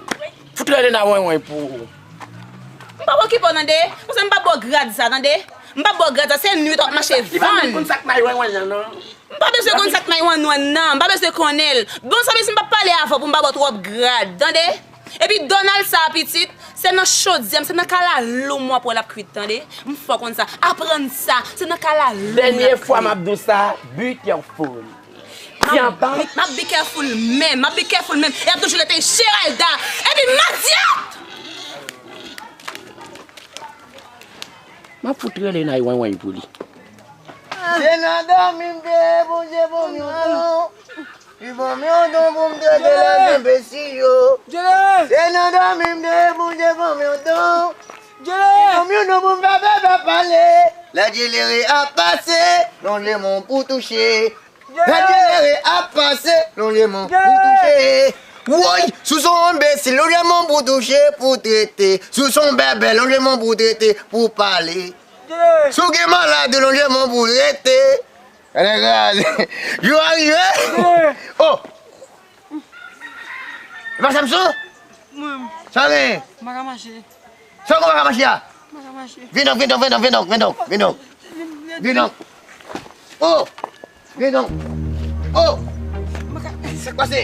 Fout rele nine one one pou ou. M p ap okipe w, tande. Paske m p ap ba w grad sa, tande. M p ap ba w grad sa, se nwit w ap mache vann. Li pa menm konn sa k nine one one nan, non. M pa bezwen konn sa k nine one one nan, m pa bezwen konnen l. Bon, sa vle di m p ap pale avè w pou m pa ba w twòp grad, tande? Epi Donald sa a, pitit, se nan chodyè m, se nan kalalou m w ap wè l ap kwit, tande? M fè w konn sa. Aprann sa, se nan kalalou m l ap kwit. Dènye fwa m ap di w sa, be careful. M ap, m ap be careful menm, m ap be careful menm. E ap toujou rete Geralda. Epi madyòt! M ap fout rele nine one one pou li. Se nan dòmi m te ye, Bondye ban m yon don. Li ban m yon don pou m trete lèzenbesil yo. Se nan dòmi m te ye, Bondye ban m yon don. Li ban m yon don pou m fè bèbè pale. Lè Djelere ap pase, lonje men w pou touche. Lè Djelere ap pase, lonje men w pou touche. Woy, si w se yon enbesil, lonje men w pou touche, pou trete. Si w se yon bèbè, lonje men w pou trete, pou pale. Si w gen maladi, lonje men w pou rete. Gade kraze. Jou a rive. Oh! E pa Samson? Mwen. Sa w gen? M pa ka mache. Sa w gen w pa ka mache a? M pa ka mache. Vin donk, vin donk, vin donk, vin donk, vin donk, vin donk. Vin donk. Oh! Vin donk. Oh! M pa ka. Sa k pase?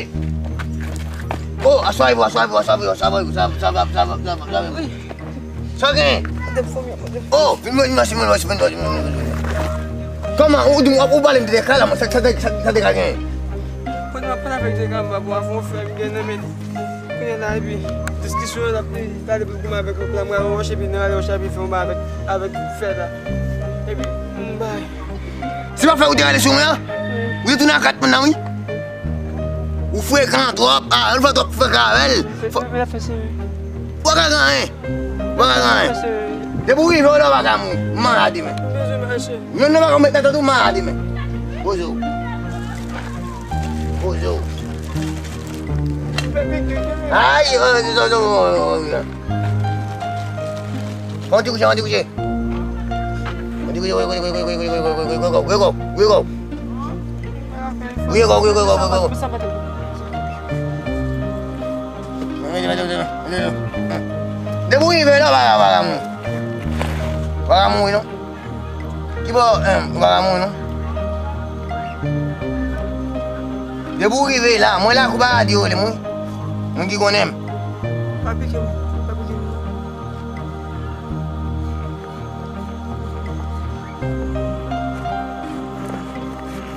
Oh, aswa e vo, aswa e vo, aswa e vo, aswa e vo, sa, sa, sa, sa, sa, sa, sa, sa. Sa w gen? Oh, vin mwen, vin mwen, vin mwen, vin mwen, vin mwen. Kòman, ou di m, ou pale m de dekala, mwen, sa, sa, sa, sa dekala gen? Pandan m ap pale avèk dekala, m pa bon avè yon fè, m gen nan men li. Kounye a la, epi, diskisyon an ap pale pou goumen avèk lòt la, mwen al yon wòch, epi nan al yon wòch, epi fè yon bagay avèk, avèk fè la. Epi, m bay. Se pa fè ou te rale sou mwen an? Ou te tounen ak kat moun nan, wi. Ou frekan twòp, ah, ou fè twòp frekan avè l. Fò, men l ap fè serye. Ou pa ka gen anyen. Ou pa ka gen anyen. Depi w rive w la, ou pa ka mouri. M malad demen. Menm nan pa ka met nan tèt ou, m malad demen. Poze w. Poze w. Ay, ay, ay, ay, ay, ay. Mwen te kouche, mwen te kouche. Mwen te kouche, wake up, wake up, wake up, wake up, wake up. Wake up, wake up, wake up, wake up. Depi w rive la, w pa ka, w pa ka mouri. W pa ka mouri non. Ki bò, em, w pa ka mouri non. Depi w rive la, mwen lakou paradi yo rele m wi. Moun ki konnen m. Pa pike m, pa pike m.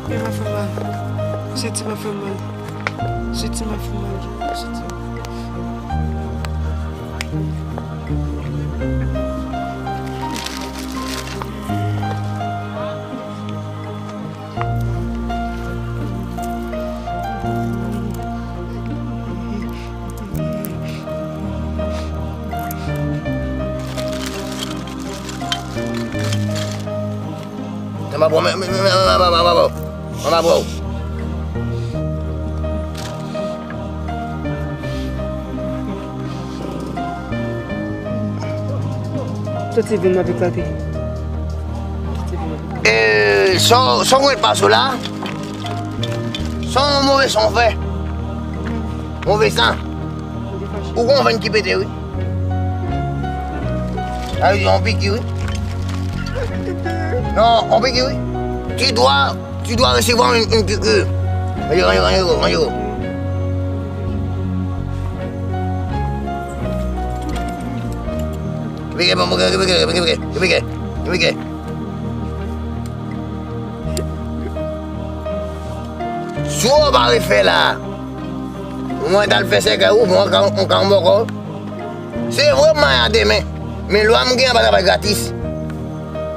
Pye m ap fè m mal. Senti m ap fè m mal. Senti m ap fè m mal. Senti m. Mwen pa pran, mwen, mwen, mwen, mwen, mwen, mwen, mwen, mwen pa pran. Soti vin, m ap eklate. Soti vin, m ap eklate. E, sa w, sa w mèt pase w la? Sa w move san w fè? Move san. Ou gon venn ki pete, wi. Sa vle di, yon piki, wi. Non, yon piki, wi. Tu dois, tu dois recevoir une, une piqûre. Range, range, range, range. Repike, repike, repike. Si w pa refè la, mwen t al fè sèkèy ou, mwen ka, mwen ka anba kò. Se vre m maya demen, men lwa m gen an pa travay gratis.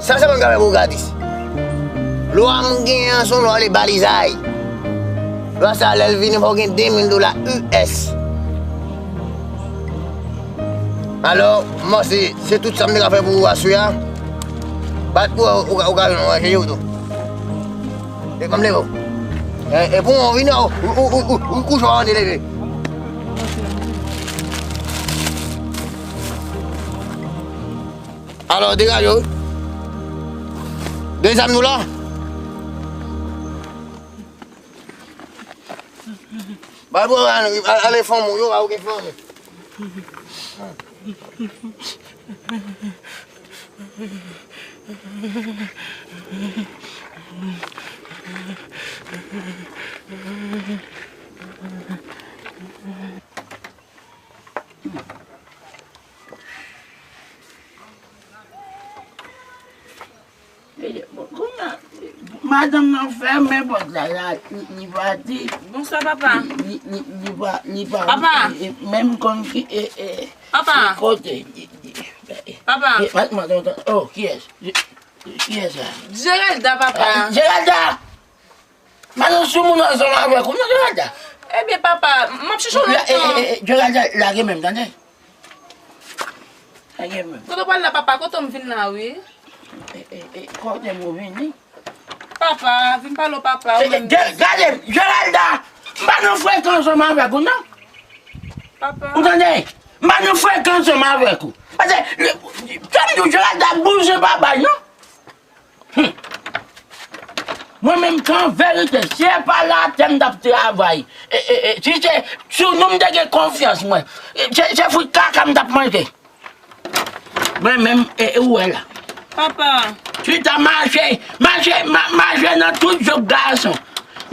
Sa se mwen k ap fè pou gratis. Lwa m gen an se yon lwa le balizay. Lwa sa lè l vini fò w gen de mil dola U S. Alò, mwen se, se tout sa m te ka fè pou ou aswè a. Bat pou ou, ou ka, ou ka jwenn yon ranje ou tou. E kòm leve w. E, e pou mwen w vini, ou, ou, ou, ou, ou kouche w antre leve. Alò, degaje w. De zam nou la. Bay pou al, al, ale fanm ou, yo, a ou gen fanm ou. Madanm nan fèmen pòt la, la, li, li pati. Bonswa, papa. Li, li, li pa, li pa, papa. E, e, menm konn ki, e, e, papa. Ki kote, li, li, e, papa. E, madanm, oh, kiyès? Kiyès sa? Geralda, papa. Ah, Geralda! Madanm sou moun ansanm avèk ou, non, Geralda? Ebyen, papa, m ap chèche w lontan. E, e, e, Geralda, lage men m, tande? Lage men m. Kote w pral la, papa? Kote m vin la, wi. E, e, e, kote m ou vini? Papa, vin pale w, papa, ou menm. Gade, Geralda, m pa nan frekans ansanm avèk ou, non. Papa. Ou tande? M pa nan frekans ansanm avèk ou. Paske, tann di w, Geralda bouje pa bay, non. Hum. Mwen menm, kan verite, si se pa latè m t ap travay, e, e, e, si se sou nou m te gen konfyans, mwen, e, se, se fwi kaka m t ap manje. Mwen menm, e, e, ou wè la. Papa. Chita, mache, mache, ma-, mache nan tout jouk gason.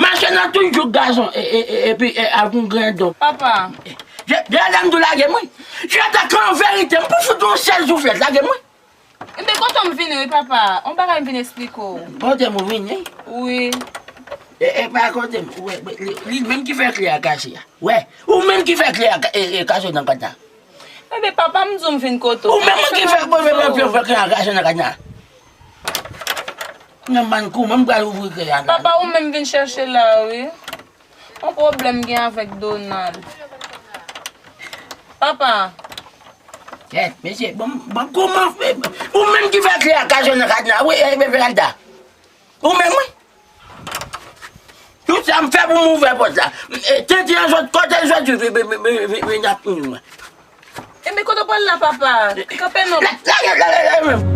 Mache nan tout jouk gason, e, e, e, epi, e, ak yon grenn don. Papa. Je, je, dam tou lage mwen. Je ta kan verite, m pou fout yon sèl souflèt, lage mwen. Enben, kote m vini, wi, papa. On bagay m vin esplike w. Kote m ou vini? Wi. E, e, pa kote m. Ou wè, li, li menm ki fè kle a kache a. Wè, ou menm ki fè kle a ka-, e, e, kache nan kanta. Enben, papa, m di w m vin kote w. Ou menm ki fè, fè, fè, fè, fè kle a kache nan kanta. Nan man kou, mwen m pral ouvri kle a. Papa, ou menm vin chèche la, wi. Yon pwoblèm gen avèk Donald. Papa. Kèt, mesye, bon, bon, kouman, e, ou menm ki fè kle a kache nan kadna, wi, e, e, Geralda. Ou menm, wi. Tout sa m fè pou m ouvè pòt la. E, tenten an sot, kote l soti, vi-, vi-, vin ap mwen. Enben, kote w pral la, papa? Kanpe non. La, la, la, la, la, menm.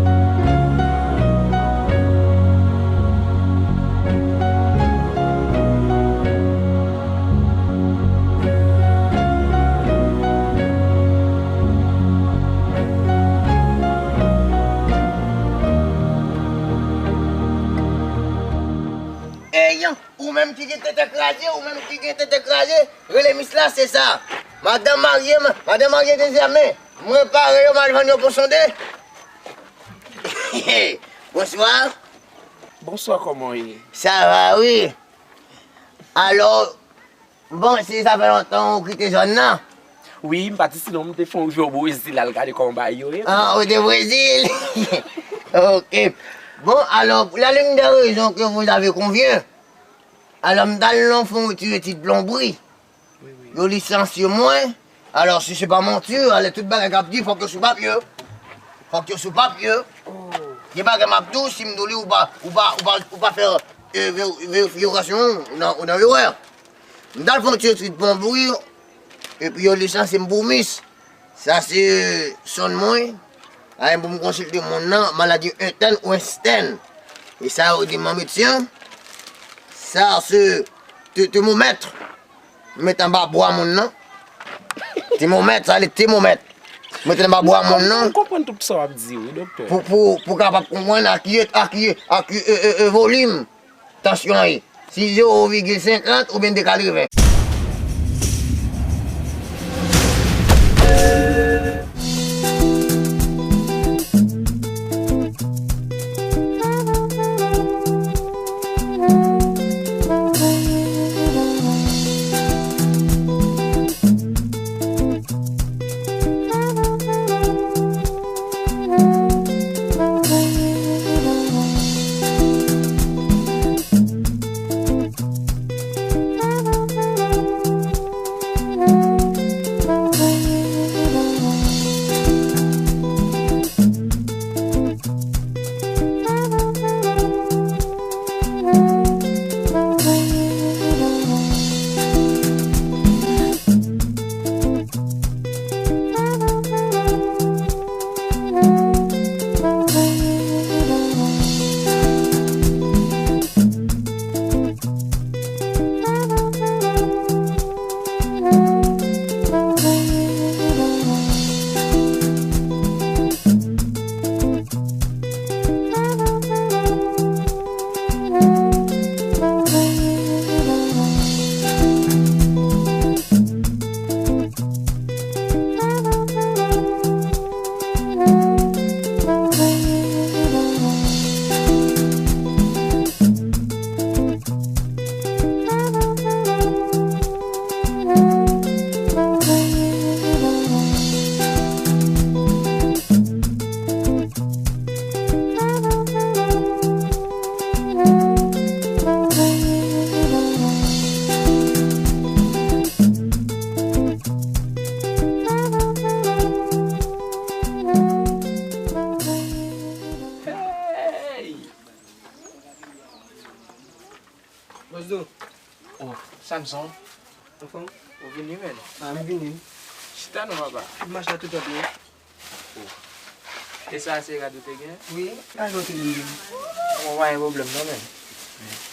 Ey, ou menm ki gen tete kraze, ou menm ki gen tete kraze, rele mis la, se sa. Madanm marye, ma-, madanm marye dezyèm, men mwen pare yo, m al vann yo pou sonde. Bonswa. Bonswa, kòman w ye? Sa va, wi. Alò, bon, si sa fè lontan ou kite zòn nan? Wi, m pati, sinon m te fè yon jou o Brezil, al gade kòman bagay yo ye. Ah, ou te Brezil? Ok. Bon, alors, pour la ligne de raison que vous avez convient, alors, m t al nan fon retire ti plonbri. Wi, wi. Yo lisansye mwen. Alò, si se pa manti, alè tout bagay k ap di, fòk yo sou papye. Fòk yo sou papye. Oh. Gen bagay m ap di w, si m di w li, ou pa, ou pa, ou pa, ou pa fè, e, ve-, verifikasyon, ou nan, ou nan erè. M t al fè yon ti etid plonbri, epi yo lisanse m pou mis. Sa se sonn mwen, a, pou m konsilte moun nan, maladi entèn ou estèn. E sa yo di m an medsen, sa se te-, temomèt. Mete anba bra moun nan. Temomèt, sa le temomèt. Mete anba bra moun nan. M konprann tout sa w ap di, wi, doktè. Pou, pou, pou kapab konprann a ki, a ki, a ki, e, e, e, volim tansyon an ye. Si zewo vigil senkant oubyen de katreven. Hey! Bozo. Oh, Samson. Anfòm? Ou vini, menn? Ah, m vini. Chita non, papa. M mache la tout ap ye. Oh. E sa se rad ou te gen? Wi, rad ou te gen. Bon, pa gen pwoblèm non, menn.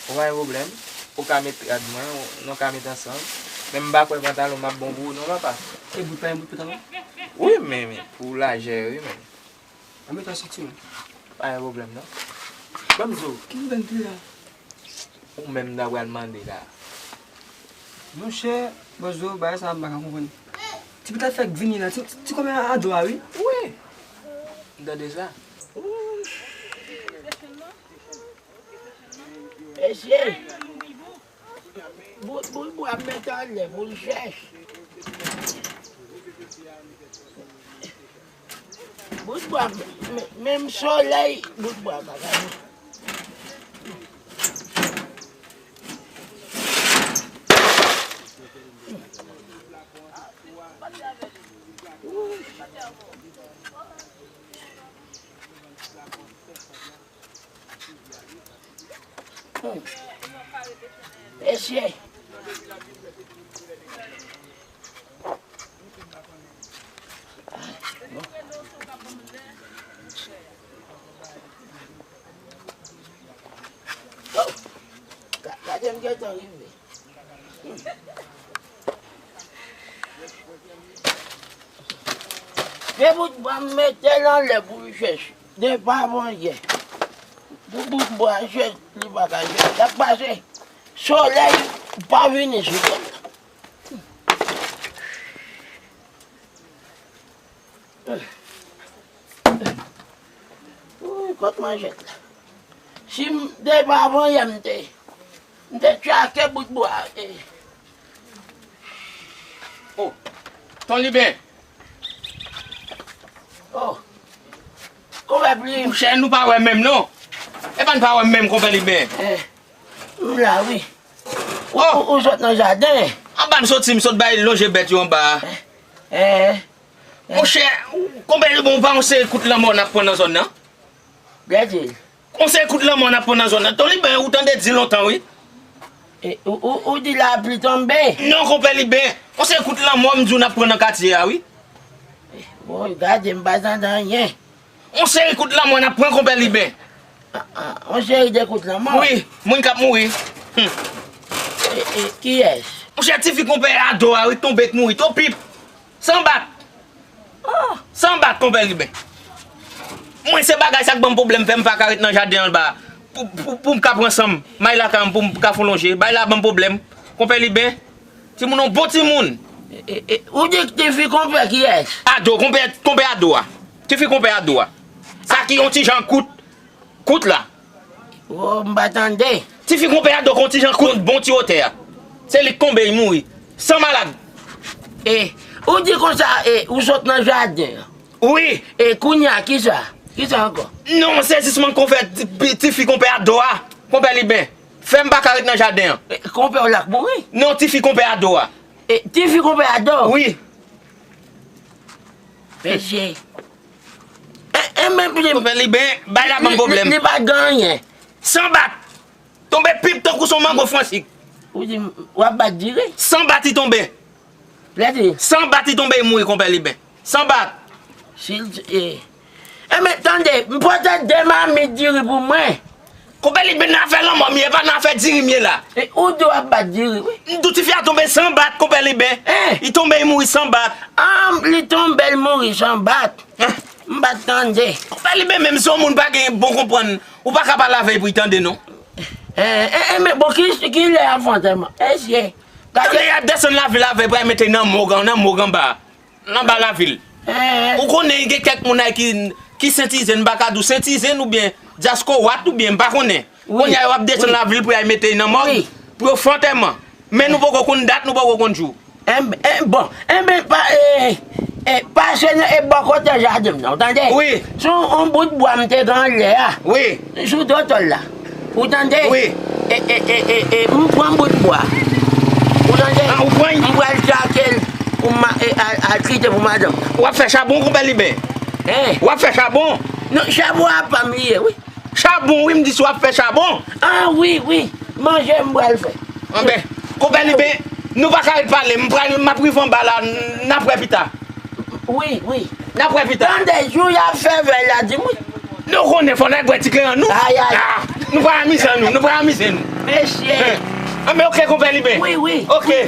Bon, pa gen pwoblèm. Ou ka met rad mwen, ou, nou ka met ansanm. Men m pa kwè pantalon m ap bon pou ou non, papa. E bout pa gen bout pantalon? Wi, men, men, pou lajè, wi, menn. An met an senti mwen. Pa gen pwoblèm non. Ban m di w. Ki nouvèl ki la? Ou menm m ta pral mande la. Monchè, Bozo, bagay sa a m pa ka konprann. Ti pitit la fèk vini la, ti, ti kòmè a dwa wi. Wi. M tande sa. Mesye. Bout, bout bwa mete anlè pou l chèch. Bout bwa, men, menm solèy, bout bwa pa ka. Hmm. Mesye. Oh! Ga-, gade m gentan rive. Gen bout bwa m mete l anlè pou l chèch. Depi avan yè. Pou bout bwa chèch, li pa ka chèch. L ap pase. Solèy pa vini sou tèt la. Woy, kot manchèt la? Si m te pa avan yè m te, m te tchake bout bwa. Eh. Oh, Ton Liben. Oh. Konpè Plim. Monchè, nou pa wè menm non. E pa n pa wè menm, konpè Liben. Eh. M la wi. Ou, oh, ou, ou sot nan jaden? Anba m soti, m sot bay lonje bèt yo anba a. Eh, eh, eh. Monchè, konpè Liben, ou pa yon seri kout lanmò n ap pran nan zòn nan? Brazil. Yon seri kout lanmò n ap pran nan zòn nan. Ton Liben, ou tande di lontan, wi. E, ou, ou, ou di lapli tonbe? Non, konpè Liben. Yon seri kout lanmò m di w n ap pran nan katye a, wi. Bon, gade, m pa tande anyen. Yon seri kout lanmò n ap pran, konpè Liben. Ah, ah, yon seri de kout lanmò? Wi, moun k ap mouri. Hmm. E, e, kiyès? Monchè, tifi konpè Ado a, wi, tonbe k mouri. Twò pip. San bat. Oh, san bat, konpè Liben. Mwen, se bagay sa k ban m pwoblèm, fè m pa ka ret nan jaden an ba. Pou, pou, pou m ka pran san m, m al lakay mwen pou m ka fon lonje. Bagay la ban m pwoblèm. Konpè Liben, timoun, yon bon timoun. E, e, e, ou di tifi konpè kiyès? Ado, konpè, konpè Ado a. Tifi konpè Ado a. Sa ki yon ti jan kout. Kout la. Oh, m pa tande. Tifi konpè Ado konn ti jan kout bon ti wotè a. Se li k tonbe, li mouri. San malad. E, ou di konsa, e, ou sot nan jaden an. Wi. E, kounye a, kisa? Kisa ankò? Non, sezisman konpè, ti, tifi konpè Ado a. Konpè Liben. Fè m pa ka ret nan jaden an. E, konpè w la k mouri? Non, tifi konpè Ado a. E, tifi konpè Ado? Wi. Mesye. E, e, men, men, konpè Liben, bay la ban m pwoblèm. Li, li pa gen anyen. San bat. Tonbe pip tankou son mango fransik. Ou di, w ap bat diri? San bat li tonbe. Lè di. San bat li tonbe, li mouri, konpè Liben. San bat. Si l, e. E, men, tande, m pote de mamit diri pou mwen. Konpè Liben, nan afè lanmò m ye, e pa nan afè diri m ye la. E, ou di w ap bat diri, wi. M di w tifi a tonbe san bat, konpè Liben. Hein? Li tonbe, li mouri san bat. Ah, li tonbe, li mouri san bat. Hein? M pa t tande. Konpè Liben, menm si yon moun pa gen bon konprann, ou pa ka pale avè l pou l tande, non. Eh, eh, eh, men bon, ki, ki lè y ap fè antèman? Mesye, gade. Tande, y ap desann lavil avè l, pou y al mete l nan mòg, nan mòg anba. Anba lavil. Eh. Ou konnen gen kèk moun ay ki, ki sentizen, m pa ka di w sentizen oubyen dyaskowat oubyen m pa konnen. Wi. Kounye a yo ap desann lavil pou y al mete l nan mòg, wi, pou yo fè antèman. Men nou poko konn dat, nou poko konn jou. Enben, en, bon, enben, pa, eh, eh, pase nan, e bò kote jaden m nan, ou tande? Wi. Sou yon bout bwa m te gen anlè a. Wi. Sou do tòl la. Ou tande? Wi. E, e, e, e, e, m pran bout bwa. Ou tande? Ah, ou pran? M pral chake l pou ma, e, al, al kite pou madanm nan. W ap fè chabon, konpè Liben? Hein? W ap fè chabon? Non, chabon a pa m li ye, wi. Chabon, wi, m di si w ap fè chabon. Ah, wi, wi. Manje m pral fè. Anben, konpè Liben, nou pa ka ret pale. M pral, m ap rive anba la, n ap wè pita. Wi, wi. N ap wè pita. Tande, jou y ap fè vèy la, di m wi. Nou konnen fò n al bwè ti klen an nou. Ay, ay. Ah, nou pral amize nou, nou pral amize nou. Mesye. Anben, oke, konpè Liben. Wi, wi. Oke.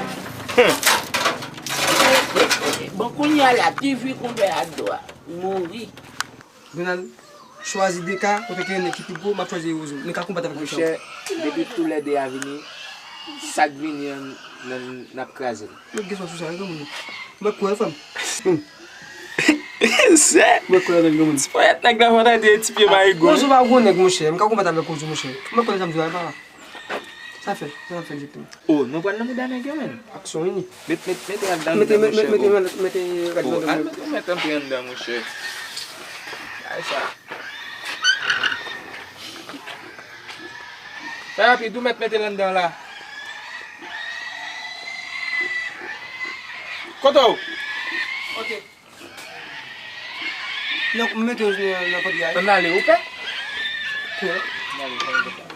Bon, kounye a la, tifi konpè Ado a mouri. Donald, chwazi de ka kote ke nèg ki pi gwo, m ap chwazi Rozo. Nèg ka konbat avèk mechan. Monchè, depi toulède a vini, sa k vini an, n, n ap kraze l. Mwen gen swa sou sa, wi, granmoun. Mwen kwè, frè m. Sè! Mwen kwè avè l, granmoun. Ti ponyèt nèg la fò ta di ti pye mayigo. Rozo pa gwo nèg, monchè. M ka konbat avèk Rozo, monchè. Mwen kwè sa m di a, e pa. Sa fè, sa fè egzakteman. Oh, nou pral nan mouda nèg yo, menn. Aksyon, wi. Met, met, mete rad la anndan, monchè. Mete, mete, mete rad la anndan. Oh, al mete, mete rad la anndan, monchè. Ay sa. Fè rapid, ou mèt mete l anndan la. Kote w? Ok. Non, m mete w nan, nan pòt la. Ann ale, ou pè? Pè. Ann ale, fè yon konsa.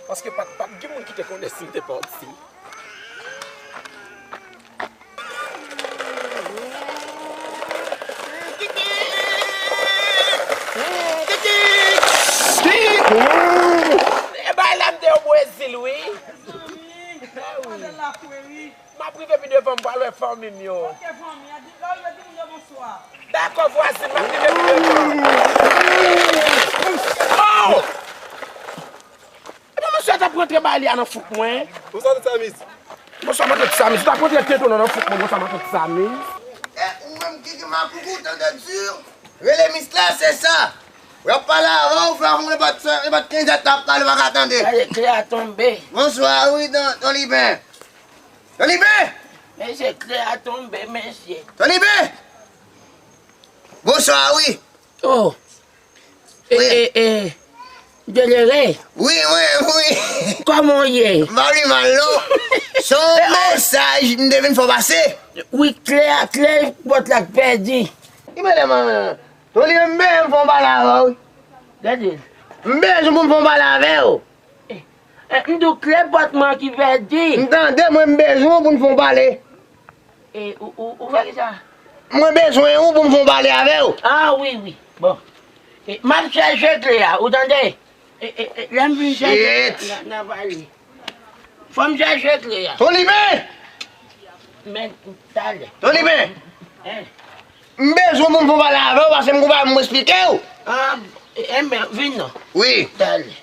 Paske pa t, pa t gen moun ki te konnen si m te pati. E bay la m te yo Brezil, wi. M ap rive pi devan, m pral wè fanmi m yo. Dakò, vwazin, m ap rive pi devan. Oh! Epi mesye a t ap rantre bay li a nan fouk mwen. Bonswa tout sa, mis. Bonswa, matant Samis. Ou t ap rantre tete w nan, nan fouk mwen, bonswa, matant Samis. E ou menm ki gen makout ou tande di. Rele mis la, se sa. W ap pale avè w, fè yon nenpòt, nenpòt kenz èt ap pale, w pa ka tande. Gade, kle a tonbe. Bonswa, wi, Don, Don Liben. Don Liben! Mesye, kle a tonbe, mesye. Don Liben! Bonswa, wi. Oh. E, e, e, Delere. Wi, wi, wi. Kòman w ye? M pa pi mal, non. Se yon mesaj m te vin fè w pase. Wi, kle a, kle pòt la k pèdi. Ki medam, Tony, m bezwen m fè yon pale avè w. Gade. M bezwen pou m fè yon pale avè w. E, e, m di w kle pòt mwen ki pèdi. M tande, mwen m bezwen w pou n fè yon pale. E, ou, ou, ou fè kisa? Mwen bezwen ou pou m fè yon pale avè w. Ah, wi, wi. Bon. E, m ap chèche kle a, ou tande? E, e, e, lè m fin chèche, n a, n a pale. Fò m chèche kle a. Tony Ben! Men, talè. Tony Ben! Hein? M bezwen pou m fè yon pale avè w, paske m gon bagay m esplike w. Ah, e, e, men, vin non. Wi. Talè.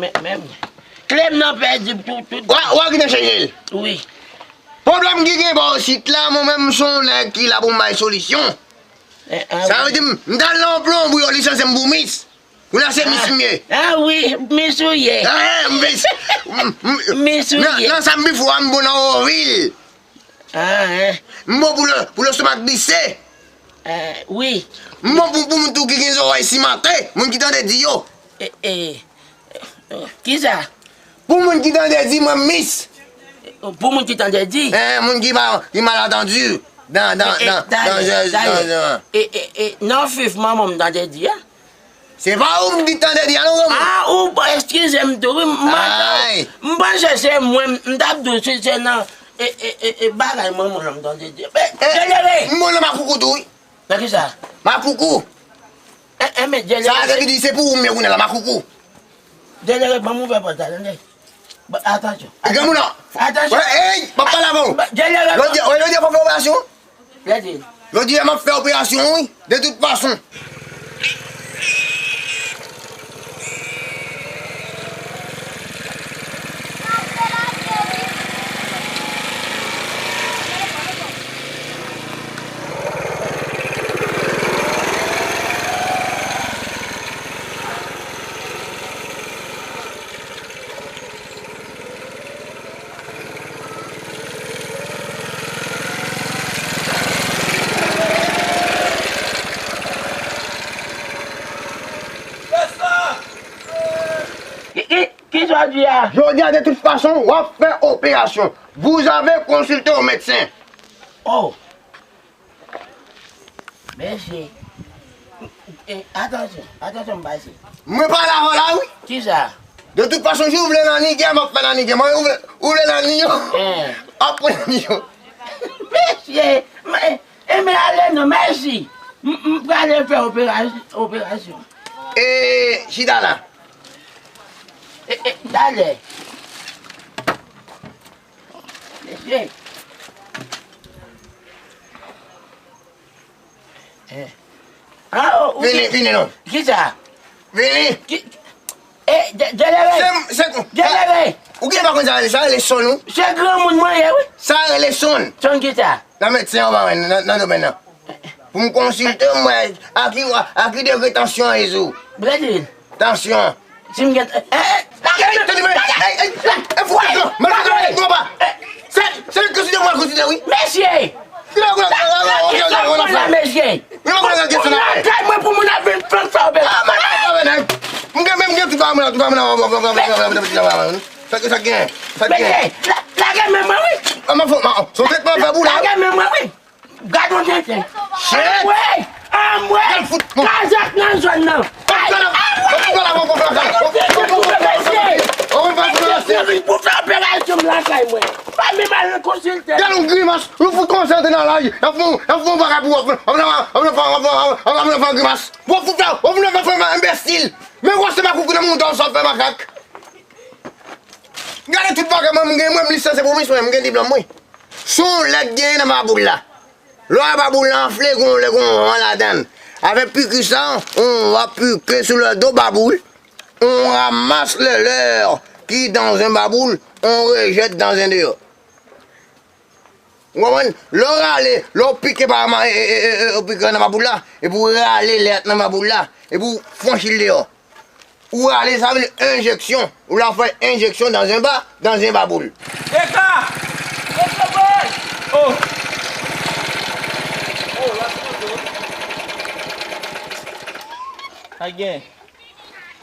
Men, men, kle m nan pèdi tout, tout. Wa, wa ki te chanje l. Wi. Pwoblèm ki gen bò isit la, mwen menm m se yon nèg ki la pou m bay solisyon. Eh, ah, sa vle di m, m t al nan yon plonbri, yo lisanse m pou mis. Kounye a se mis m ye. Ah wi, mis ou ye. Ah, mis. M, m, mis ou ye. Nan, nan sa m pi fò a, m bon nan ovil. Ah, hein. M bon pou le, pou lestomak glise. Eh, wi. M bon pou, pou moun tou ki gen zòrèy simante, moun ki tande di yo. E, e, e, kisa? Pou moun ki tande di mwen mis. Pou moun ki tande di? Eh, moun ki pa, ki malatandi. Dan, dan, e, e, dan, talè, dan, talè. Dan, dan. E, e, e, nan fif manman m tande di a. Se pa ou m ki tande di a, non, granmoun? Ah, ou, eskize m tou, wi, m, m panse se mwen, m t ap di w si se nan, e, e, e, e, bagay manman m tande di. Men, e, Delere! M bon nan makoukou tou, wi. Nan kisa? Makoukou. E, e, men, Delere. Sa vle di se pou ou m ye kounye a la, makoukou. Delere, ban m ouvè pòt la, tande. Bon, atansyon. E granmoun nan. Atansyon. Wè, ey, m ap pale avè w. Delere. Jodi, wè, jodi a fò fè operasyon. Gade. Jodi a m ap fè operasyon, wi. De tout fason. Ki, ki, kisa w di a? Jodi a, de tout fason, w ap fè operasyon. Vous avez consulté au médecin. Oh. Mesye. E, atansyon, atansyon, m pase. Mwen pale avè w la, wi. Kisa? De tout fason, si w vle nan nige, m ap fè nan nige. Mwen, ou vle, ou vle nan nige. Hein. Ap pran nan nige. Mesye, men, e, men ale non, mèsi. M, m prale fè operasyon, operasyon. E, chita la. E, e, talè. Mesye. Eh. Ah, oh, ou vini, vini non. Kisa? Vini. Ki, eh, Dje-, Djelere. Se, se, Djelere. Ou gen pa konn sa rele, sa rele sonn, wi. Se granmoun mwen ye, wi. Sa rele sonn. Sonn kisa? Nan medsen an, nan, nan domèn nan. Pou m konsilte, m wè a ki, a ki degre tansyon an ye sou. Bredil. Tansyon. Si m gen, eh, eh, lage men, lage men, eh, eh, eh, fou, lage men, lage men, lage men. Se, se konsilte, mwen konsilte, wi. Mesye. Lage men, lage men, mesye. Lage men, lage men, lage men. Lakay mwen pou moun ap vin fè sa, bèl. Ah, mwen gen, mwen gen tout bagay, mwen tout bagay, mwen. Sa, sa gen, sa gen. Mesye, la, lage men mwen, wi. Ah, mwen fò, mwen, son tèt mwen fè pou la. Lage men mwen, wi. Gad yon tenten. Shit! Anmwey! Anmwey! Kazak nan zòn nan! Ay, anmwey! Pou fè operasyon m lakay mwen. Pa menm al konsilte. Gad yon grimas! Nou fout konsantre nan lari. Y ap fè yon, y ap fè yon bagay pou w ap fè, ap fè, ap fè, ap fè, ap fè grimas. Pou w fout la, w ap fè enbesil. Men wè se makoukou nan moun sa w fè makak. Gade tout bagay mwen, m gen, mwen, m lisanse pou misyon, m gen diplòm mwen. Se yon lèt genyen nan baboul la. Lwa baboul la anfle, gon lè gon van ladann. Avèk piki sa, on va piquer sur le dos baboul, on ramasse les leurs qui dans un baboul, on rejette dans un dehors. Ou konprann? Lè w rale, lè w pike pa ma-, e, e, e, e, ou pike nan baboul la, epi w rale lèt nan baboul la, epi w franchi l deyò. Ou rale, sa vle enjeksyon. Ou la fè enjeksyon dans un ba-, dans un baboul. Eka! Oh! Pa gen.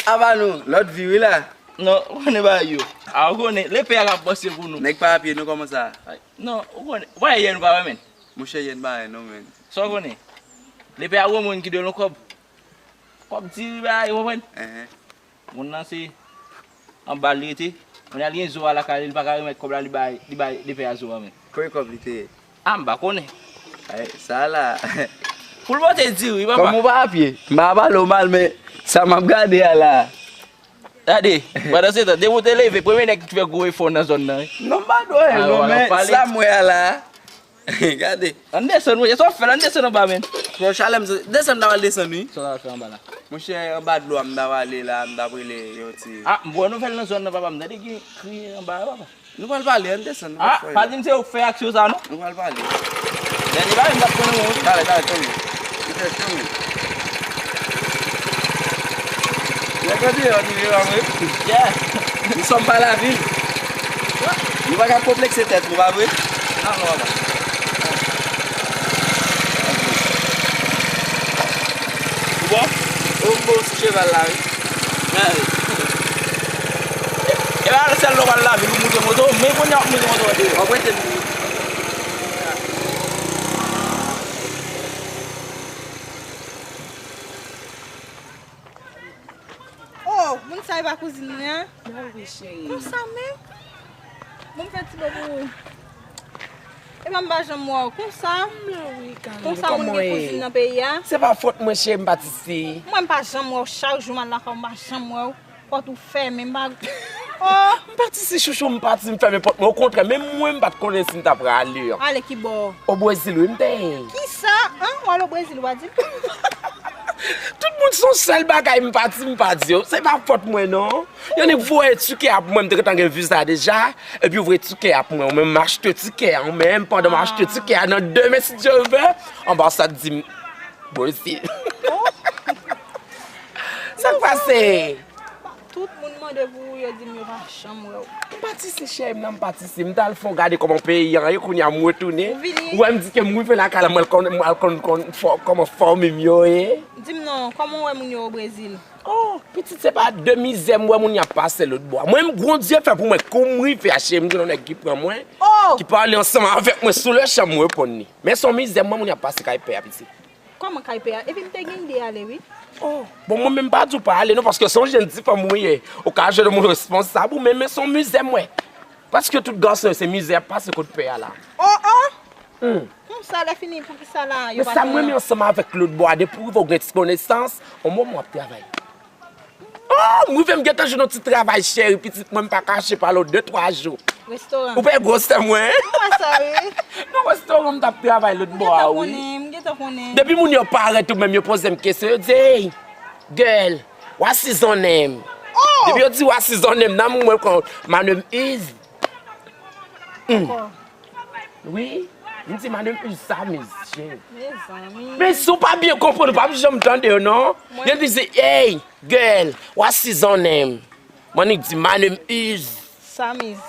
Apa nou, lòt vi wi la. Non, ou konnen bagay yo. A, ou konnen, lepè a k ap panse pou nou. Nèg pa apye nou, kòman sa? Ay, non, ou konnen. Ou pa yè nou pa wè, menn. Monchè, yè n pa wè non, menn. Sa w konnen? Lepè a gwo moun ki dwe l yon kòb. Kòb diri bagay, ou konprann? Enhen. Moun nan se anba l rete. Kounye a li gen zo a lakay li, li pa ka remèt kòb la, li bay, li bay lepè a zo a menm. Konbyen kòb li te ye? A, m pa konnen. Ay, sa la. Pou l pote diri, papa. Kòm ou pa apye, m pa pale w mal, men sa m ap gade a la. Gade, pandan se tan, depi w te leve, premye nèg ki fè gwo efò nan zòn nan, wi. Non, m pa dwe, non, men sa m wè a la. Gade. Ann desann, monchè. Sa w ap fè la? Ann desann anba, menn. Frè Chalè, m sot desann, m ta pral desann, wi. Sa w ta pral fè anba la? Monchè, anba dlo a, m ta pral ale la, m ta ap rele yon ti. A, m wè nouvèl nan zòn nan, papa, m tande gen kri anba a, papa. Nou pral pale, ann desann, nou pral fè. A, pa di m se ou k fè aksyon sa, non? Nou pral pale. Dènye bagay, m t ap konnen, wi. Talè, talè, tann mwen. Petèt, tann mwen. Nèg yo deyò, nou ye, pa vre? Yeah. Nous sommes pas la ville. Nou pa ka konplekse tèt nou, pa vre? Non, non, non. Ou bon? Ou bon sou cheval la, wi. Men, e pa sèl lè w al lavil ou moute moto, men kounye a w ap moute moto deyò. W ap rete. Oh, moun sa e pa kouzin mwen an? Mwen wi, cheri. Konsa menm? Bon, m fè ti bo pou ou. Epa m pa janm wè w konsa. M la wi, Karen. Konsa moun gen kouzin nan peyi a? Se pa fòt mwen, cheri, m patisi. Mwen m pa janm wè w, chak jou m al lakay w, m pa janm wè w. Pòt ou fèmen, m pa. Oh! M patisi, chouchou, m pati, m fèmen pòt mwen. Okontrè, menm mwen, m pa t konnen si m ta prale. Ale kibò? O Brezil, wi, m te ye. Kisa? An? W al o Brezil, w pa di m? Tout moun se yon sèl bagay, m pati, m pa di yo. Se pa fòt mwen, non. Yon nèg voye tikè a pou mwen, m te gentan gen viza deja. Epi ou voye tikè a pou mwen, ou menm m achte tikè a, ou menm pandan m achte tikè a, nan demen, si Dye vle, anbasad di m, Brezil. Sa k pase? Tout moun mande pou ou, yo di m yo pa janm wè w. M patisi, cheri m nan, m patisi. M t al fè yon gade kòman peyi an ye, kounye a m retounen. Ou vini? Ou wè m di ke m rive lakay la, m al konn, m al konn, konn fò, kòman fanmi m yo ye. Di m non, kòman w wè moun yo o Brezil? Oh, pitit, se pa de mizè m wè moun y ap pase lòt bò a. Mwen, Bondye fè pou mwen, kou m rive a, cheri m, gen yon nèg ki pran mwen, ki pale ansanm avèk mwen sou le chan, m reponn li. Men se yon mizè m wè moun y ap pase kay pè a, pitit. Kòman kay pè a? Epi m te gen ide ale, wi. Oh, bon, mwen menm m pa di w pa ale, non, paske se yon jenn ti fanm ou ye. Ou ka jwenn yon moun responsab, ou menm, men se yon mizè m wè. Paske tout gason yo, se mizè y ap pase kot pè a la. Oh, oh! Hmm. Konsa, lè fini, poukisa la, yo pa fè anyen? Men sa m renmen ansanm avèk lòt bò a, depi w rive w gen ti konesans, on moman w ap travay. Oh, m rive m gentan jwenn yon ti travay, cheri, pitit mwen, m pa kache pale w de twa jou. Restoran. Ou pa gwo sè mwen? M wè sa, wi. Nan restoran m t ap travay lòt bò a, wi. M gentan konnen, m gentan konnen. Depi moun yo parèt ou menm, yo poze m kesyon, yo di, "Hey, girl, what's his name?" Oh! Depi yo di, "What's his name?" Nan mwen, kon, "My name is." Hmm. Ankò. Wi, m di, "My name is Samiz." Mezanmi. Men si w pa byen konprann, ou p ap janm tande yo, non. Mwen. Yo di se, "Hey, girl, what's his name?" Mwen li di, "My name is." Samiz.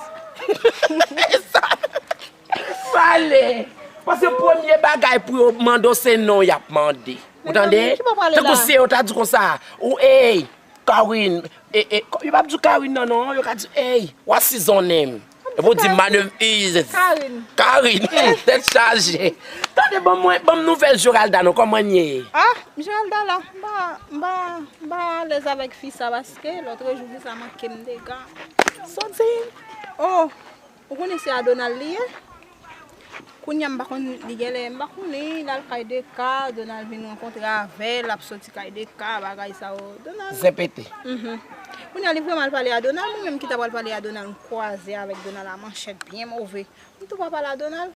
Pale. Paske premye bagay pou yo mande w, se non y ap mande. Ou tande? Mezanmi, ki pa pale la? Tankou si yo ta di konsa, ou, "Hey, Karen." E, e, yo p ap di w Karen nan, non. Yo ka di, "Hey, what's his name?" Epi w di, "My name is Karen." Karen. Hmm, tèt chaje. Tande, ban mwen, ban m nouvèl Geralda, non. Kòman l ye? Ah, Geralda la, m pa, m pa, m pa alèz avèk fi sa, paske lòtrejou, fi sa manke m dega. Sa w di? Oh. Ou konnen se a Donald li ye? Kounye a m pa konn, li genlè, m pa konnen, l al kay Deka, Donald vin rankontre avè l, l ap soti kay Deka, bagay sa yo. Donald. Zen pete. Mhm. Kounye a li vrèman al pale a Donald, mwen menm ki ta pral pale a Donald, m kwaze avèk Donald a manchèt byen move. M tou pa pale a Donald.